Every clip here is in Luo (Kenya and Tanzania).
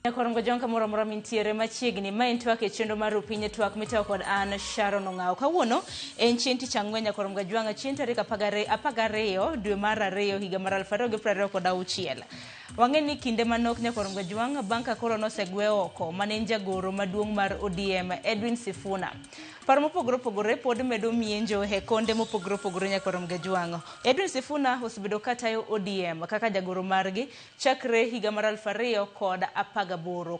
Nyakorongo jong kamoro amora mintiere machiegni ma en twak e chenro mar Rupinye twak mitayo kod an Sharon Ong'awo. Kawuono en chieng' tich ang'wen Nyakorongo Jwang'a chieng' tarik 12 dwe mar 2 higa mar 2026. Wang'e ni kinde manok Nyakorongo Jwang' bang' ka koro nosegwe oko mane en jagoro maduong' mar ODM Edwin Sifuna. Paro mopogore opogore pod medo mienjo e konde mopogore opogore Nyakorongo Jwang'. Edwin Sifuna osebedo katayo ODM kaka jagoro margi chakre higa mar 2018.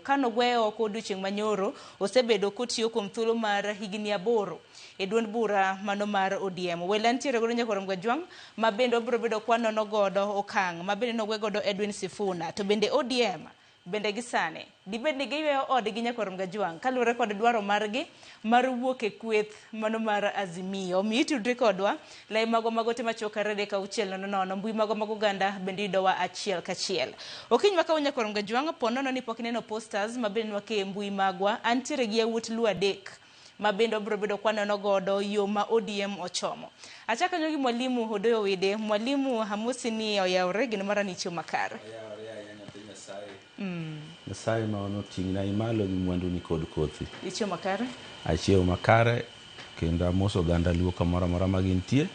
Kanogweye oko odiochieng' manyoro, osebedo kotiyo kuom thuolo mar higni 8 e duond bura mano mar ODM. Welo nitiere godo Nyakorom Gajwang' ma bende wabiro bedo kwanono godo okang' ma bende nogwe godo Edwin Sifuna. To bende ODM bende gi sani dibed ni giyweyo odgi Nyakorom Gajwang' kaluwore kod dwaro margi mar wuok e kweth mano mar Azimio. Omiyo itudri kodwa lai magwa mag ote machuok 2 3 6 0 0 mbui magwa mag oganda bende yudowa achiel kachiel. Okinyi ma kawuono Nyakorom Gajwang' po nono ni pok ineno posters ma bende nwake e mbui magwa antiere gi yawuot Luo 3 ma bende wabiro bedo kwanono godo yo ma ODM ochomo. Achako kanyo gi Mwalimu Odoyo Wide. Mwalimu amosi ni oyawre gino mara ni ichiew makare. Oyawre ahinya nyathi Nyasaye. Nyasaye ma onoting'na imalo gi mwanduni kod kothi. Ichiew makare? Achiew makare kendo amoso oganda Luo kamoro amora ma gintie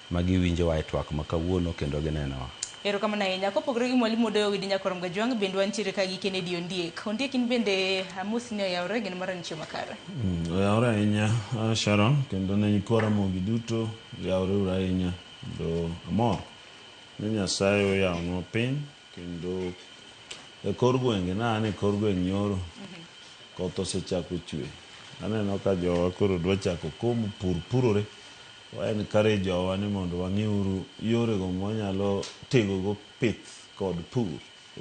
ma giwinjowa e twak ma kawuono kendo ginenowa. Erokamano ahinya. Kopogore gi Mwalimu Odoyo Widi Nyakorom Gajwang' bende wantiere ka gi Kennedy Ondiek. Ondiek in bende amosi ni oyawre gino mara ni ichiew makare. Oyawre ahinya Sharon kendo ne nyikwa Ramogi duto oyawre uru ahinya kendo amor ni Nyasaye oyawonwa piny kendo e kor gwenge na an e kor gweng' nyoro koth osechako chwe aneno ka jowa koro dwa chako komo pur purore wa encourage jowa ni mondo wang'iuru yorego mwanyalo tegogo pith kod pur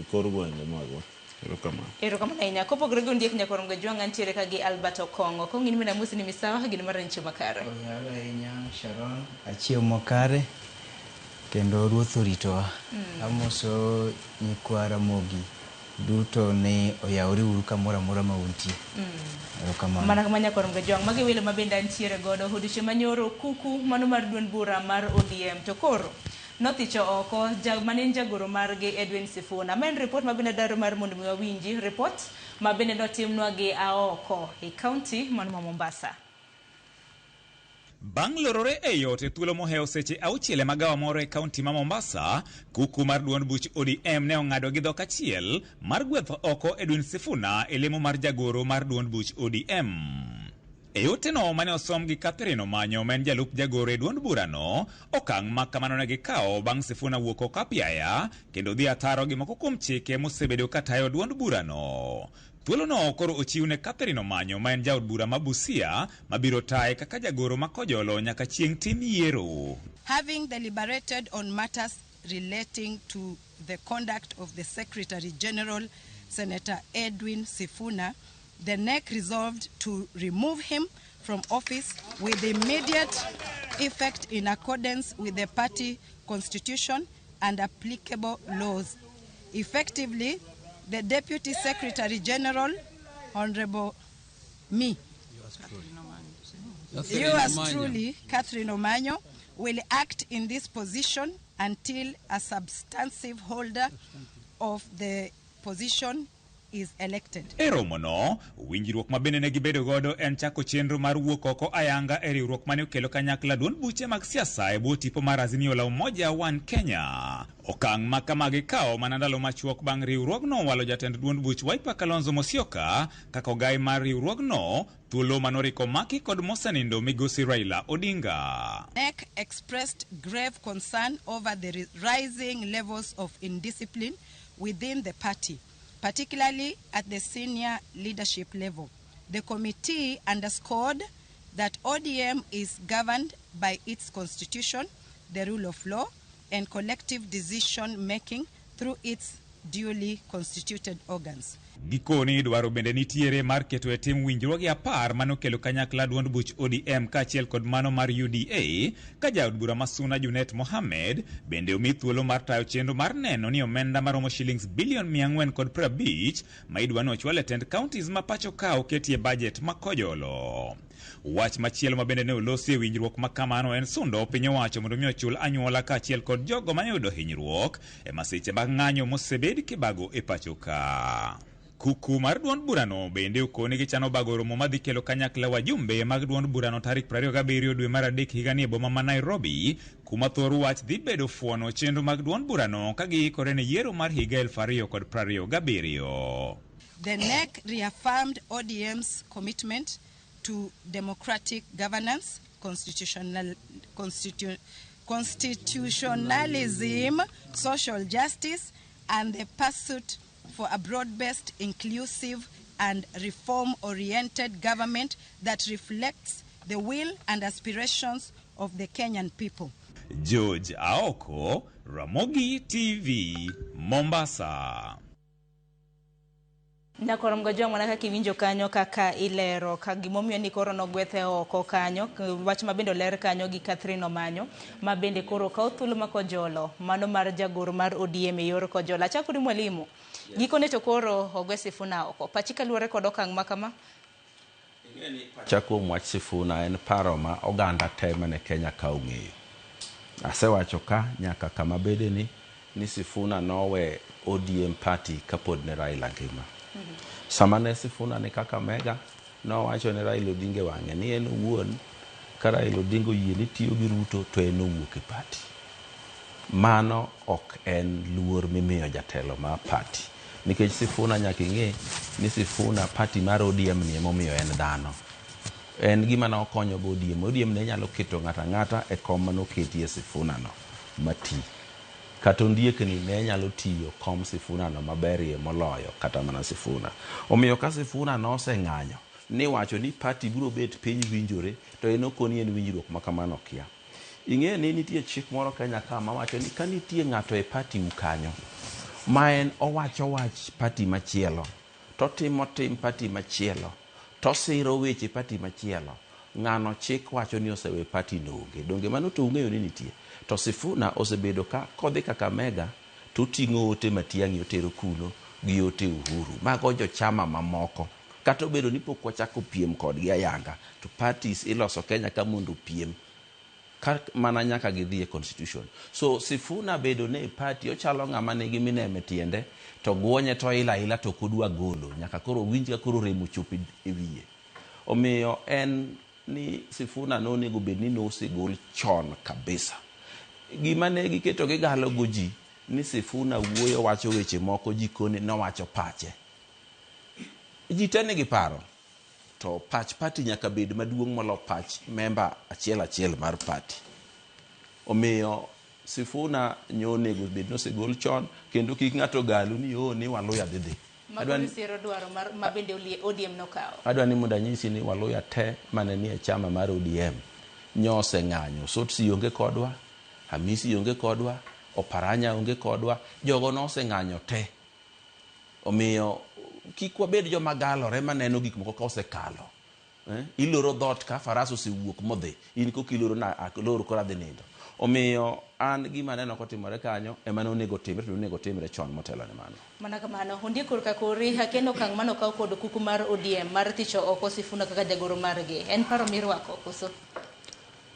e kor gwenge magwa. Erokamano. Erokamano ahinya. Kopogore gi Ondiek Nyakorom Gajwang' antiere ka gi Albert Okong'o. Okong'o in bende amosi ni misawa gino mara ni ichiew makare. Oyawre ahinya Sharon, achiew makare kendo Ruoth oritowa. Amoso nyikwa Ramogi duto ni oyawre uru kamoro amora ma untie. Erokamano. Mana kama Nyakorom Gajwang' magi welo ma bende antiere godo odiochieng' manyoro kuku mano mar duond bura mar ODM to koro nothicho oko mane en jagoro margi Edwin Sifuna. Ma en report ma bende dwaro mar mondo mi wawinji report ma bende notimnwa gi aoko e county mano ma Mombasa. Bang' lorore e yot e thuolo mohewo seche 6 e magawa moro e kaunti ma Mombasa, kuku mar duond buch ODM ne ong'ado gi dhok achiel mar gwetho oko Edwin Sifuna e lemo mar jagoro mar duond buch ODM. E oteno mane osom gi Catherine Omanyo ma en jalup jagoro e duond burano, okang' ma kamano ne gikawo bang' Sifuna wuok oko apiaya kendo dhi ataro gi moko kuom chike mosebedo ka tayo duond burano. Thuolono koro ochiw ne Catherine Omanyo ma en jaod bura ma Busia mabiro taye kaka jagoro ma Kojolo nyaka chieng' tim yiero. Having deliberated on matters relating to the conduct of the Secretary General, Senator Edwin Sifuna, the NEC resolved to remove him from office with immediate effect in accordance with the party constitution and applicable laws. Effectively, the Deputy Secretary General, Honorable me, yours truly, Catherine Omanyo, will act in this position until a substantive holder of the position is elected. E romono, winjruok ma bende ne gibedo godo en chako chenro mar wuok oko ayanga e riwruok mane okelo kanyakla duond buche mag siasa e bwo tipo mar Azimio la Umoja One Kenya. Okang' ma kama gikawo mana ndalo machuok bang' riwruogno walo jatend duond buch Wiper Kalonzo Musyoka kaka ogai mar riwruogno, thuolo manoriko maki kod mosenindo migosi Raila Odinga. NEC expressed grave concern over the rising levels of indiscipline within the party, particularly at the senior leadership level. The committee underscored that ODM is governed by its constitution, the rule of law, and collective decision-making through its duly constituted organs. Gikoni dwaro bende nitiere mar keto e tim winjruoge 10 manokelo kanyakla duond buch ODM kaachiel kod mano mar UDA ka jaod bura ma Suna Junet Mohamed bende omi thuolo mar tayo chenro mar neno ni omenda maromo shillings bilion 450 ma idwa ni ochwal e tend counties ma pacho ka oketi e budget ma Kojolo. Wach machielo ma bende ne olosi e winjruok ma kamano en sundo piny owacho mondo mi ochul anyuola kaachiel kod jogo mane oyudo hinyruok e masiche mag ng'anyo mosebed kibago e pacho ka. Kuku mar duond burano bende okoni gichano bago romo madhi kelo kanyakla wajumbe mag duond burano tarik 27 dwe mar adek higani e boma ma Nairobi, kuma thor wach dhi bedo fuono chenro mag duond burano ka giikore ne yiero mar higa 2027. The NEC reaffirmed ODM's commitment to democratic governance, constitutionalism, social justice, and the pursuit for a broad-based, inclusive, and reform-oriented government that reflects the will and aspirations of the Kenyan people. George Aoko, Ramogi TV, Mombasa. Nyakoro Mgajwang' mana kaka iwinjo kanyo kaka ilero ka gimomiyo ni koro nogwethe oko kanyo, wach ma bende oler kanyo gi Catherine Omanyo ma bende koro kawo thuolo ma kojolo mano mar jagoro mar ODM e yor kojolo. Achako ni mwalimu, gikone to koro ogwe Sifuna oko. Pachi kaluwore kod okang' ma kama? Pacha kuom wach Sifuna en paro ma oganda te mane Kenya ka ong'eyo. Asewacho ka nyaka kama bede ni Sifuna nowe ODM party kapod ne Raila ngima. Sama ne Sifuna ni Kakamega, nowacho ne Raila Odinga e wang'e ni en owuon ka Raila Odinga oyie ni tiyo gi Ruto to en owuok e party. Mano ok en luor mimiyo jatelo mar party. Nikech Sifuna nyaka ing'e ni Sifuna party mar ODM ni emomiyo en dhano. En gima nokonyo go ODM. ODM ne nyalo keto ng'ato ang'ata e kom manoketie Sifuna no mati. Kata ondiek ni ne nyalo tiyo kom Sifuna no maberie moloyo kata mana Sifuna. Omiyo ka Sifuna noseng'anyo ni wacho ni party biro bet piny winjore to en okoni en winjruok ma kamano okia. Ing'e ni nitie chik moro Kenya ka mawacho ni ka nitie ng'ato e party u kanyo ma en owacho wach party machielo to timo tim party machielo to siro weche party machielo, ng'ano chik wacho ni osewe party no onge. Donge mano to ung'eyo ni nitie. To Sifuna osebedo ka kodhi Kakamega to oting'o ote Matiang'i otero kuno gi ote Uhuru. Mago jochama mamoko. Kata obedo ni pok wachako piem kodgi ayanga, to parties iloso Kenya ka mondo opiem ka mana nyaka gidhi e constitution. So Sifuna bedo ne e party ochalo ng'ama nigi mineme tiende to guonye to ila ila to ok odwa golo nyaka koro owinj ka koro rem ochopo e wiye. Omiyo en ni Sifuna nonego bed ni nosegol chon kabisa. Gima ne giketo gigalo go ji ni Sifuna wuoyo wacho weche moko ji koni nowacho pache. Ji te nigi paro to pach party nyaka bed maduong' molo pach member achiel achiel mar party. Omiyo Sifuna nyonego bed nosegol chon kendo kik ng'ato galu ni oh ni Waluya dhi dhi. Makoro siero dwaro mar ma bende ODM nokawo. Adwa ni mondo anyisi ni Waluya te mane nie chama mar ODM nyoseng'anyo. Sotsi onge kodwa, Hamisi onge kodwa, Oparanya onge kodwa, jogo noseng'anyo te. Omiyo kik wabed joma galore maneno gik moko ka osekalo. Iloro dhoot ka faras osewuok modhi, in koka iloro na alor koro adhi nindo. Omiyo an gima aneno kotimore kanyo ema nonego timre to nonego timre chon motelo ne mano. Mana kamano, ondiek korka kori akeno okang' manokaw kod kuku mar ODM mar thicho oko Sifuna kaka jagoro margi. En paro mirwako koso?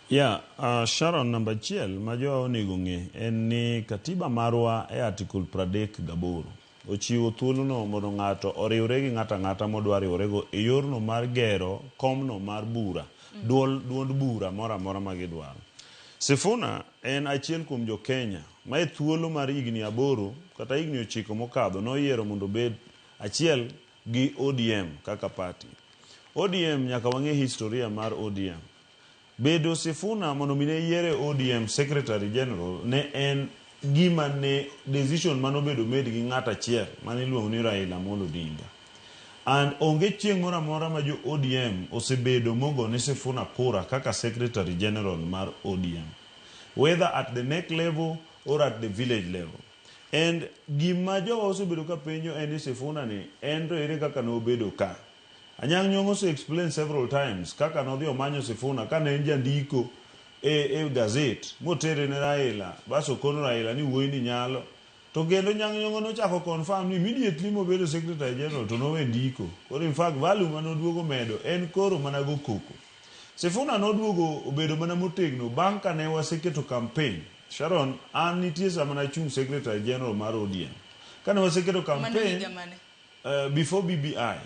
Yeah, Sharon, namba achiel ma jowa onego ng'e en ni katiba marwa e article 38 ochiwo thuolono mondo ng'ato oriwre gi ng'ato ang'ata modwa riworego e yorno mar gero komno mar bura, duond bura moro amora ma gidwaro. Sifuna en achiel kuom jo Kenya ma e thuolo mar higni 8 kata higni 9 mokadho noyiero mondo obed achiel gi ODM kaka party. ODM nyaka wang'e historia mar ODM. Bedo Sifuna mondo mi ne yiere ODM Secretary General ne en gima ne decision manobedo made gi ng'at achiel mane iluongo ni Raila Amolo Odinga. And onge chieng' moro amora ma jo ODM osebedo mogone Sifuna kura kaka Secretary General mar ODM. Whether at the NEC level or at the village level. And gima jowa osebedo ka penjo en ni Sifuna ni en to ere kaka nobedo ka. Anyang' Nyong'o ose explain several times kaka nodhi omanyo Sifuna kane en jandiko e gazet motere ne Raila bas okono Raila ni wuoyi ni nyalo to kendo Nyang' Nyong'o nochako confirm ni immediately mobedo Secretary General to nowe ndiko. Koro in fact value manoduogo medo en koro mana go koko. Sifuna noduogo obedo mana motegno bang' kane waseketo campaign. Sharon, an nitie sama nachung' Secretary General mar ODM. Kane waseketo Mano campaign higa mane? Before BBI.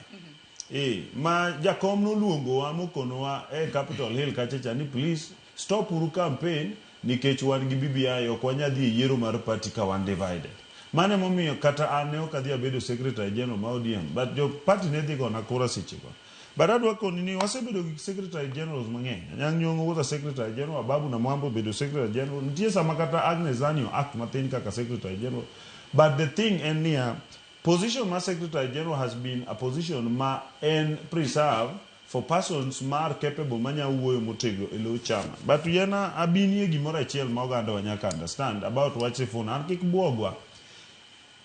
Ma jakom noluongowa mokonowa e Capitol Hill kacha cha ni please stop uru campaign nikech wan gi BBI, ok wanyal dhi e yiero mar party ka wan divided. Mano emomiyo kata an ne ok adhi abedo secretary general ma ODM, but jo party ne dhi gona kura sechego. But adwa koni ni wasebedo gi secretary generals mang'eny. Anyang' Nyong'o was a secretary general, Ababu Namwamba obedo secretary general. Nitie sama kata Agnes Zanio act mathin kaka secretary general. But the thing en niya, position mar secretary general has been a position ma en preserve for persons ma are capable manya wuoyo motegno e lo chama. But yiena abinie gimoro achiel ma oganda wa nyaka understand about wach Sifuna. An kik buogwa.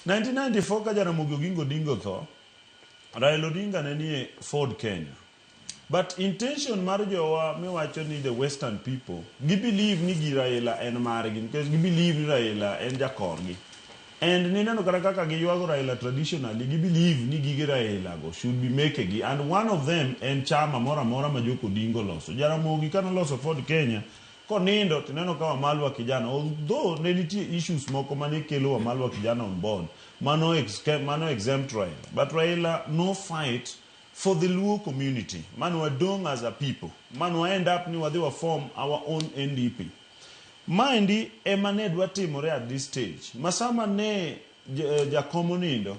1994 ka Jaramogi Oginga Odinga otho, Raila Odinga ne nie Ford Kenya. But intention mar jowa miwacho ni the western people, gi believe ni gi Raila en margi nikech gi believe ni Raila en jakorgi. And nineno kata kaka giywago Raila traditionally, gi believe ni gige Raila go should be mekegi. And one of them en chama moro amora ma Joko Odinga oloso. Jaramogi kanoloso Ford Kenya, konindo tineno ka Wamalwa kijana, although ne nitie issues moko mane kelo Wamalwa kijana on board, mano exempt Raila. But Raila no fight for the Luo community. Mano wadong as a people. Mano end up ni wadhi wa form our own NDP. Maendi ema ne dwa timore at this stage. Masama ne jakom onindo,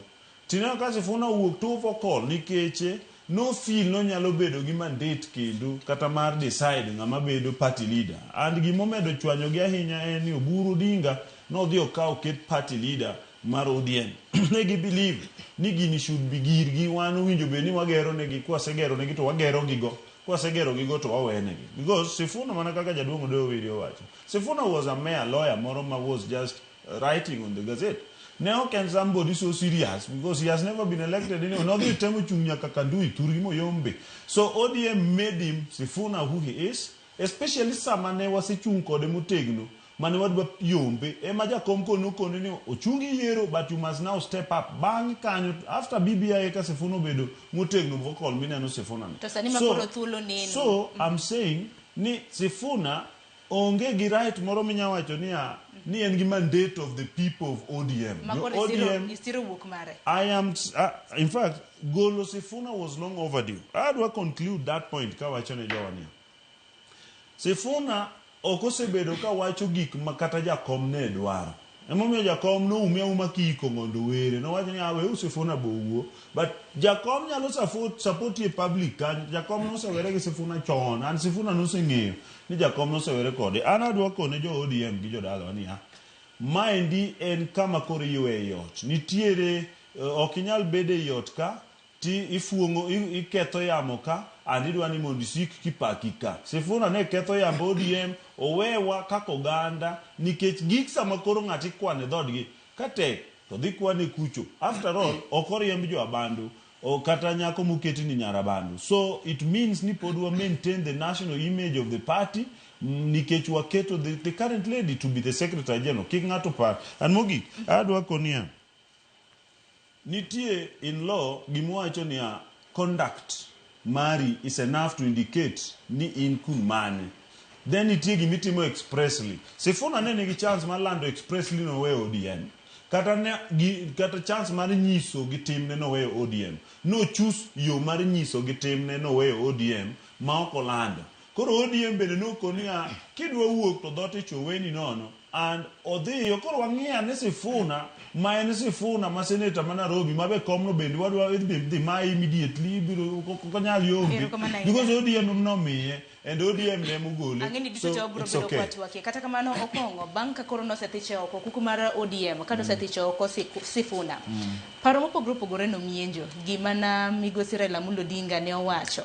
tineno ka Sifuna owuok to vocal nikech no feel nonyalo bedo gi mandate kendo kata mar decide ng'ama bedo party leader. And gimomedo chwanyogi ahinya en ni Oburu Odinga nodhi okawo ket party leader mar ODM. Ne gi believe ni gini should be girgi, wan owinjo bed ni wagero negi, kwasegero negi to wagero gigo. Kwasegero gigo to wawenegi. Because Sifuna, mana kaka jaduong' Odewo Wili owacho, Sifuna was a mere lawyer moro ma was just writing on the gazette. Ne ok en somebody so serious because he has never been elected anyway. Nodhi temo chung' nyaka Kandui thurgi moyombe. So ODM made him Sifuna who he is, especially sama ne wasechung' kode motegno mane wadwa yombe ema jakom koni nokone ni ochungi yiero, but you must now step up. Bang' kanyo, after BBI, ka Sifuna obedo motegno vocal mineno Sifuna ni. To sani ma koro thuolo neno. So I'm saying ni Sifuna onge gi right moro minya wacho niya ni en gi mandate of the people of ODM. Ma Jo koro ODM isiro wuok mare. I am, in fact, golo Sifuna was long overdue. Adwa conclude that point kawacho ne jowa niya. Sifuna ok osebedo ka wacho gik ma kata jakom ne dwaro. Emomiyo jakom noume auma kiiko mondo were. Nowacho ni weuru Sifuna bo wuo. But jakom nyalo support e public kanyo. Jakom nosewere gi Sifuna chon. And Sifuna noseng'eyo ni jakom nosewere kode. An adwa kone jo ODM gi jodalawa niya, maendi en kama koro iywe ei ot. Nitiere, ok inyal bedo ei ot ka ti ifuong'o iketho yamo ka and idwa ni mondo isik kipaki ka. Sifuna ne ketho yamb ODM, owewa kaka oganda nikech gik sama koro ng'ato ikwane dhoodgi ka tek to dhi kwane kucho. After all, ok oriemb jo Abandu o kata nyako moketi ni nyar Abandu. So it means ni pod wa maintain the national image of the party nikech waketo the current lady to be the secretary general. Kik ng'ato par. And mogik, adwa koniya, nitie in law gimiwacho niya conduct mari is enough to indicate ni in kun mane. Then nitie gimitimo expressly. Sifuna ne nigi chance mar lando expressly noweyo ODM. Kata ne, gi, kata chance mar nyiso gi timne noweyo ODM. No choose yo mar nyiso gi timne noweyo ODM ma ok olando. Koro ODM bende nokoni niya kidwa wuok to dhoot icho weni nono. And odhiyo koro wang'iyo ni Sifuna ma en Sifuna ma senator ma Nairobi ma be komno bende wadwa dhi maye immediately ibiro ok onyal yombi Erokamano ahinya. because ODM nomiye and ODM ne mogole. Ang'e ni duto te wabiro it's bedo okay. kwatwakie. Kata kamano Okong'o, bang' ka koro nosethiche oko kuku mar ODM, ka nosethiche oko Sifuna, paro mopogore opogore nomienjo. Gima na migosi Raila Amolo Odinga ne owacho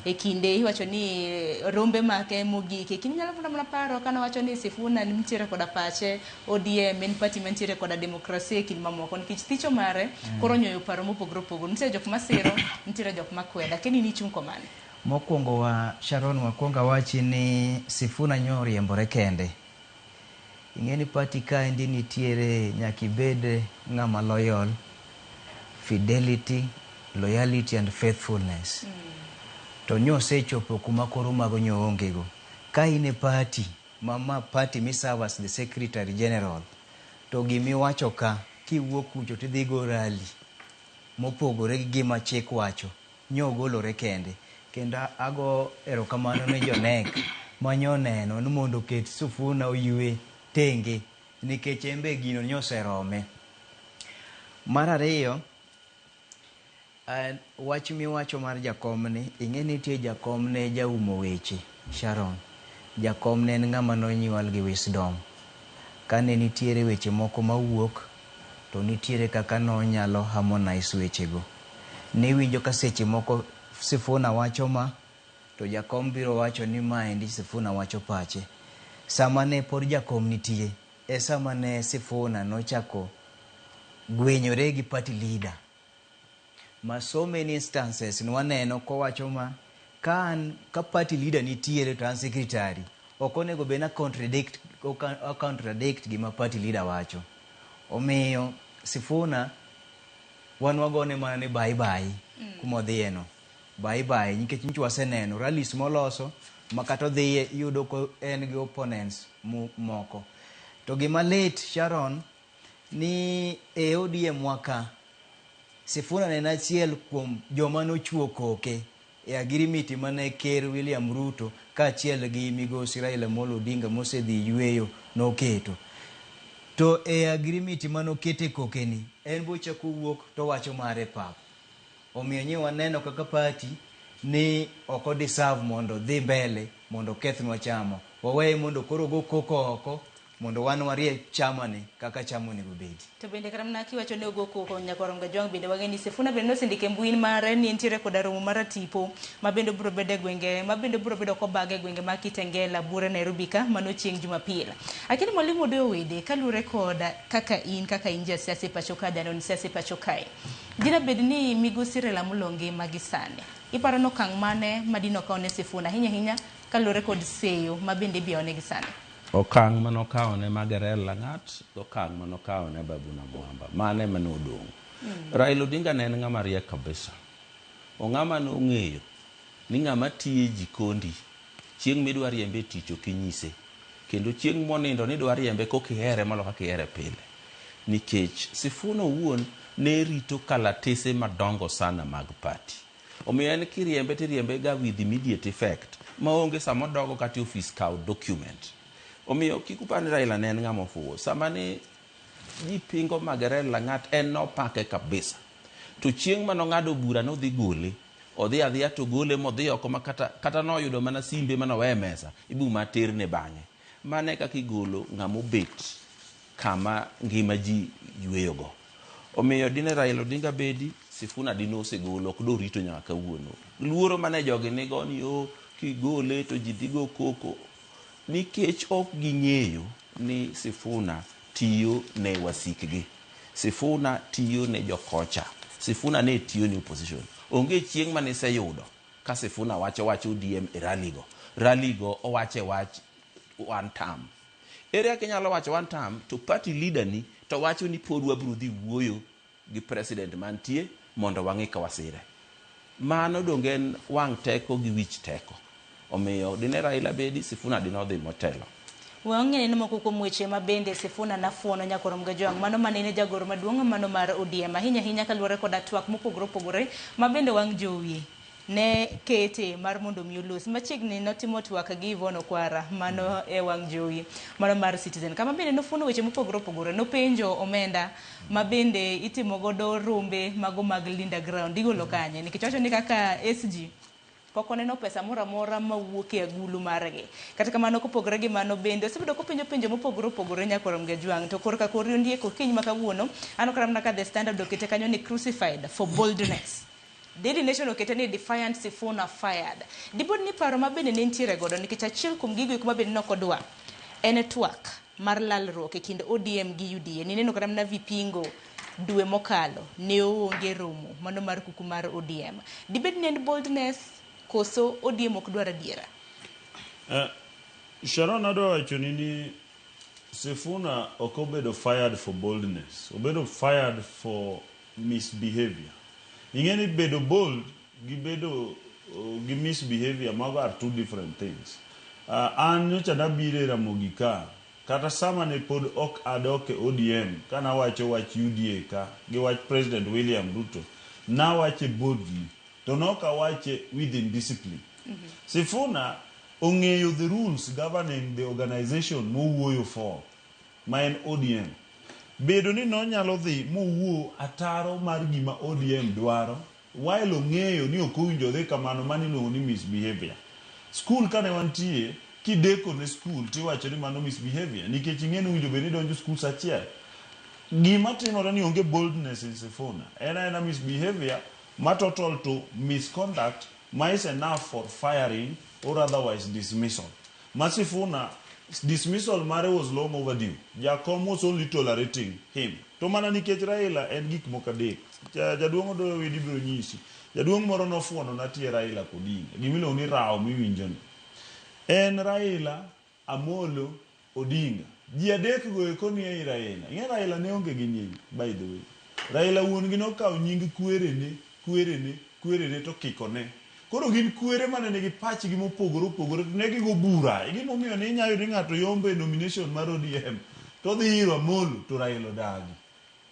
e kinde iwacho ni rombe make mogik. E kinde nyalo mana paro kane owacho ni Sifuna nitiere koda pache, ODM en party mantiere koda demokrasia e kind mamoko. Nikech thicho mare koro onyoyo paro mopogore opogore. Nitiere jok masiro, nitiere jok makweda. Keni nichung' komane? Mokwongo wa Sharon, wakwongo awachi ni Sifuna nyo oriembore kende. Ing'e ni party kaendi nitiere nyaka ibed ng'ama loyal, fidelity, loyalty and faithfulness. To nyo osechopo kuma koro mago nyo onge go. Ka in e party, ma party mi serve as the secretary general, to gimiwacho ka, kiwuok kucho tidhi go rally. mopogore gi gima chik wacho. Nyogolore kende. Kendo ago erokamano ne jo NEC manyoneno ni mondo oket Sifuna oywe tenge nikech en be gino nyoserome. Mar ariyo, wach miwacho mar jakom ni, ing'e ni nitie jakom ne jaumo weche, Sharon. Jakom ne en ng'ama nonyuol gi wisdom. Kane nitiere weche moko mawuok, to nitiere kaka nonyalo harmonize wechego. Niwinjo ka seche moko Sifuna wacho ma, to jakom biro wacho ni maendi Sifuna wacho pache. Sama ne pod jakom nitie, e sama ne Sifuna nochako gwenyore gi party leader. Ma so many instances nwaneno kowacho ma ka an ka party leader nitiere to an secretary ok onego bed na contradict a contradict gima party leader wacho. Omiyo Sifuna wan wagone mana ni bye bye kumodhiye no. Bye bye nikech nyocha waseneno rallies moloso ma kata odhiye iyudo ko en gi opponents moko. To gima lit Sharon ni e ODM wa ka Sifuna ne en achiel kuom joma nochuo koke e agirimiti mane ker William Ruto kaachiel gi migosi Raila Amolo Odinga mosedhi yueyo noketo. To e agirimiti manokete koke ni, en bochako wuok to wacho mare pap. Omiyo nyi waneno kaka party ni ok o deserve mondo dhi mbele mondo okethnwa chama. Waweye mondo koro ogo koko oko mondo wan warie chama ni kaka chama onego bedi. To bende kata mana kiwacho ni ogo koko nyakwar Kajwang' bende wang'e ni Sifuna bende nosendiko e mbui mare ni nitiere koda romo mar tipo ma bende biro bedo e gwenge ma bende biro bedo kobag e gwenge mag Kitengela buore Nairobi ka mano chieng' Jumapil. Akini mwalimu Odoyo Wede kaluwore kod kaka in jasiasa e pacho ka janon siasa e pacho kae. Dina bed ni migosi Raila Amolo ngima gi sani. Iparo ni okang' mane madino okaw ne Sifuna ahinya ahinya kaluwore kod seyo ma bende ibiyone gi sani. Okang' manokawo ne Magerel Lang'at, okang' manokawo ne Ababu Namwamba. Mano ema nodong'. Raila Odinga ne en ng'ama riek kabisa. Ong'ama nong'eyo ni ng'ama tiyo e jikondi chieng' midwa riembe e tich ok inyise. Kendo chieng' monindo ni idwa riembe kok ihere molo kaka ihere pile. Nikech Sifuna owuon ne rito kalatese madongo sana mag party. Omiyo en kiriembe tiriembe ga with immediate effect maonge sama odogo kata e ofis kaw document. Omiyo kik upar ni Raila ne en ng'ama ofuwo. Sama ne ji pingo Magerel Lang'at en nopake kabisa. To chieng' manong'ado bura nodhi gole, odhi adhiya to gole modhi oko ma kata noyudo mana simbe manowe e mesa, ibu ma terne bang'e. Mano e kaka igolo ng'ama obet kama ngima ji yweyogo. Omiyo dine Raila Odinga bedi, Sifuna dine osegolo, ok dorito nyaka kawuono. Luoro mane jogi nigo ni o kigole to ji dhi go koko. Nikech ok ging'eyo ni Sifuna tiyo ne wasikgi. Sifuna tiyo ne jokocha. Sifuna ne tiyo ne opposition. Onge chieng' mane iseyudo ka Sifuna wacho wach ODM e rally go. Rally go owache wach one term. Ere kaka inyalo wacho one term to party leader ni to wacho ni pod wabiro dhi wuoyo gi president mantie mondo wang'i ka wasire. Mano donge en wang' teko gi wich teko. Omiyo dine Raila bedi, Sifuna dine odhi motelo. Wang'e ni moko kuom weche ma bende Sifuna nafuono nyakwar Kajwang' mano manene jagoro maduong' mano mar ODM ahinya ahinya kaluwore koda twak mopogore opogore ma bende wang' jowi ne kete mar mondo mi olos machiegni notimo twak gi Yvonne Okwara mano e wang' jowi mano mar Citizen kama bende nofuono weche mopogore opogore nopenjo omenda ma bende itimo godo rombe mago mag Linda Ground igolo kanye nikech wacho ni kaka SG pok oneno pesa moro amora mawuok e agulu margi. Kata kamano kopogore gi mano bende osebedo kopenjo penjo mopogore opogore nyakwar Kajwang' to korka kor ondiek okinyi ma kawuono aneno kata mana ka The Standard okete kanyo ni crucified for boldness. Daily Nation okete ni defiant Sifuna fired. Dibed ni paro ma bende ne nitiere godo nikech achiel kuom gigo eko ma bende ne ok odwa en twak mar lalruok e kind ODM gi UDA. Nineno kata mana vipingo dwe mokalo ne oonge romo mano mar kuku mar ODM. Dibed ni en boldness koso ODM ok dwar adiera? Sharon adwa wachoni ni Sifuna ok obedo fired for boldness, obedo fired for misbehavior. Ing'e ni bedo bold gi bedo gi misbehavior mago are two different things. An nyocha nabiro e Ramogi ka, kata sama ne pod ok adok e ODM, kanawacho wach UDA ka, gi wach President William Ruto, Nawache boldly to nok awache within discipline. Sifuna ong'eyo the rules governing the organization mowuoyo for ma en ODM. Bedo ni nonyalo dhi mowuo ataro mar gima ODM dwaro while ong'eyo ni ok owinjo odhi kamano mano iluongo ni misbehavior. Skul kane wantie kideko ne skul tiwacho ni mano misbehavior nikech ing'e ni owinjo bed ni idonjo skul sa achiel. Gima timore ni onge boldness in Sifuna. En aena misbehavior ma total to misconduct ma is enough for firing or otherwise dismissal. Ma Sifuna dismissal mare was long overdue. Jakom was only tolerating him. To mana nikech Raila en gik moko adek. Jaduong' Odoyo Widi biro nyisi. Jaduong' moro nofuono na tie Raila Odinga. Gimiluongo ni rawo miwinjo ni. En Raila, Amolo, Odinga. Ji adek go eko ni ei Raila. Ing'e Raila ne onge gi nying, by the way. Raila wuon gi nokawo nying kwerene, kwerene, kwerene to kikone. Koro gin kwere mane nigi pachgi mopogore opogore to ne gigo bura. E gimomiyo ne inya yudo ni ng'ato yombo e nomination mar ODM to odhi ir Amolo to Raila odagi.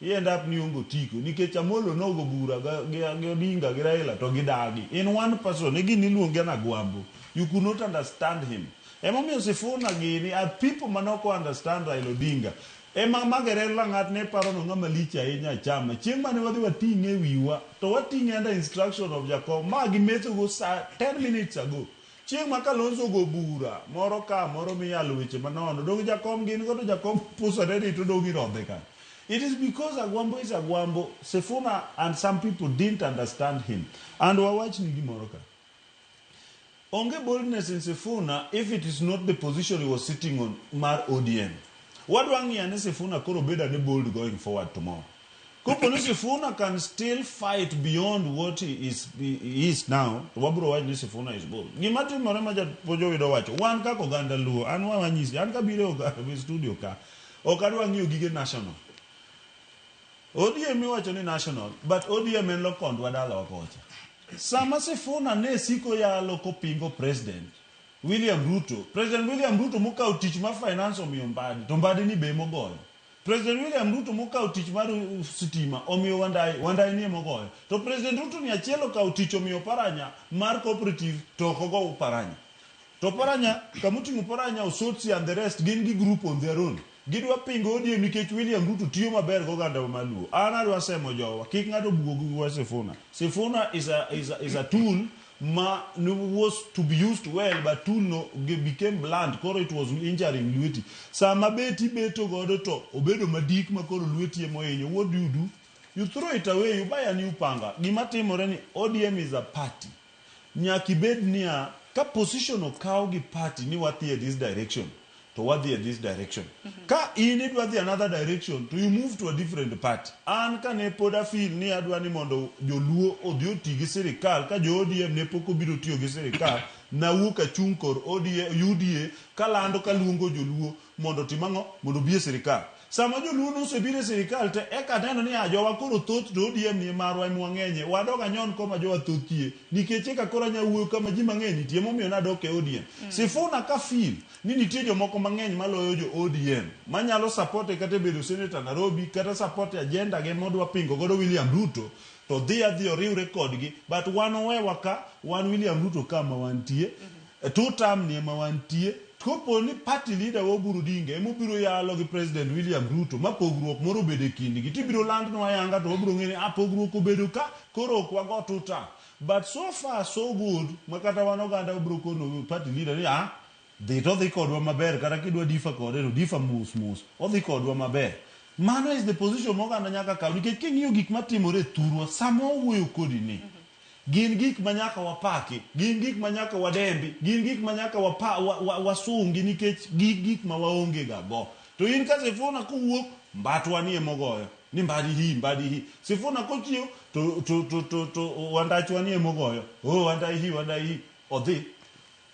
I end up ni onge otiko nikech Amolo nogo bura gi Odinga gi Raila to gidagi. In one person, e gini iluonge na Agwambo. You could not understand him. Emomiyo Sifuna gini are people manok understand Raila Odinga. Ema Magerel Lang'at ne paro no ng'ama lich ahinya e chama. Chieng' mane wadhi wating'e e wiwa, to wating'e under instruction of Jakom. Ma gimetho go sa 10 minutes ago. Chieng' ma Kalonzo ogo bura, moro ka moro miyalo weche manono. Dong Jakom gin go to Jakom pusore ni to dong irodhe ka. It is because Agwambo is Agwambo. Sifuna and some people didn't understand him. And wawachni gimoro ka. Onge boldness in Sifuna if it is not the position he was sitting on mar ODM. Wadwa ng'iyo ni Sifuna koro bedo ane bold going forward tomorrow. Kopo ni Sifuna can still fight beyond what he is now, to wabro wacho ni Sifuna is bold. Gima timore ma japuonj Owido wacho, wan kaka oganda Luo, an wa wanyisi, an kabiro e studio ka, ok adwa ng'iyo gige national. ODM iwacho ni national, but ODM en lokondwa dalawa kocha. Sama Sifuna ne siko yalo kopingo President William Ruto, President William Ruto mokawo tich mar finance omiyo Mbadi, to Mbadi ni be mogoyo. President William Ruto mokawo tich mar sitima omiyo Wandai, Wandai ni emogoyo. To President Ruto ni achiel okawo tich omiyo Paranya mar cooperative to ok ogo Paranya. To Paranya, kamoting'o Paranya, Osotsi and the rest gin gi group on their own. Gidwa pingo ODM nikech William Ruto tiyo maber goganda maluo. An adwa semo jowa, kik ng'ato buog gi wach Sifuna. Sifuna is a tool ma was to be used well, but tool no became blunt, koro it was injuring lweti. Sama beti beto godo to obedo madik ma koro lweti ema ohinyo. What do you do? You throw it away, you buy a new panga. Gima timore ni ODM is a party. Nyaka ibed niya, ka position okaw gi party ni wadhi e this direction, to wadhi e this direction. Ka in idwa dhi another direction, to you move to a different party. An kane pod afeel ni adwa ni mondo joluo odhi oti gi sirikal, ka jo ODM ne pok obiro tiyo gi sirikal, nawuok achung' kor ODM, UDA kalando kaluongo joluo mondo otim ang'o? Mondo obi e sirikal. Sama joluo nosebiro e sirikal te eka neno ni a jowa koro thoth to ODM ni marwa ema wang'enye. Wadog anyon koma jowa thothie nikech eka koro anya wuoyo kama ji mang'eny nitie emomiyo nadok e ODM. Sifuna ka feel ni nitie jomoko mang'eny maloyo jo ODM manyalo support kata e bedo senator Nairobi kata support agenda ge modwa pingo godo William Ruto to dhi adhi oriwre kodgi but wan owewa ka wan William Ruto kama wantie two term ni ema wantie kopo ni party leader wa Oburu Odinga ema obiro yalo gi President William Ruto ma pogruok moro obedo e kindgi tibiro landnwa ayanga to wabiro ng'eyo ni ah pogruok obedo ka koro ok wago two term but so far so good ma kata wan oganda wabiro kono party leader ni ah dhi to odhi kodwa maber kata kidwa differ kode to differ mos mos odhi kodwa maber mano is the position ma oganda nyaka kaw nikech king'iyo gik matimore e thurwa sama wawuoyo kodi ni gin gik ma nyaka wapaki gin gik ma nyaka wadembi gin gik ma nyaka wapa, wa, wa, wasungi nikech gik gik ma waonge ga go to in ka Sifuna kowuok mbatwa ni emogoyo ni mbadi hi mbadi hi Sifuna kochiew to, to, to, to, to wandachwa ni emogoyo oh wandai hi wandai hi odhi.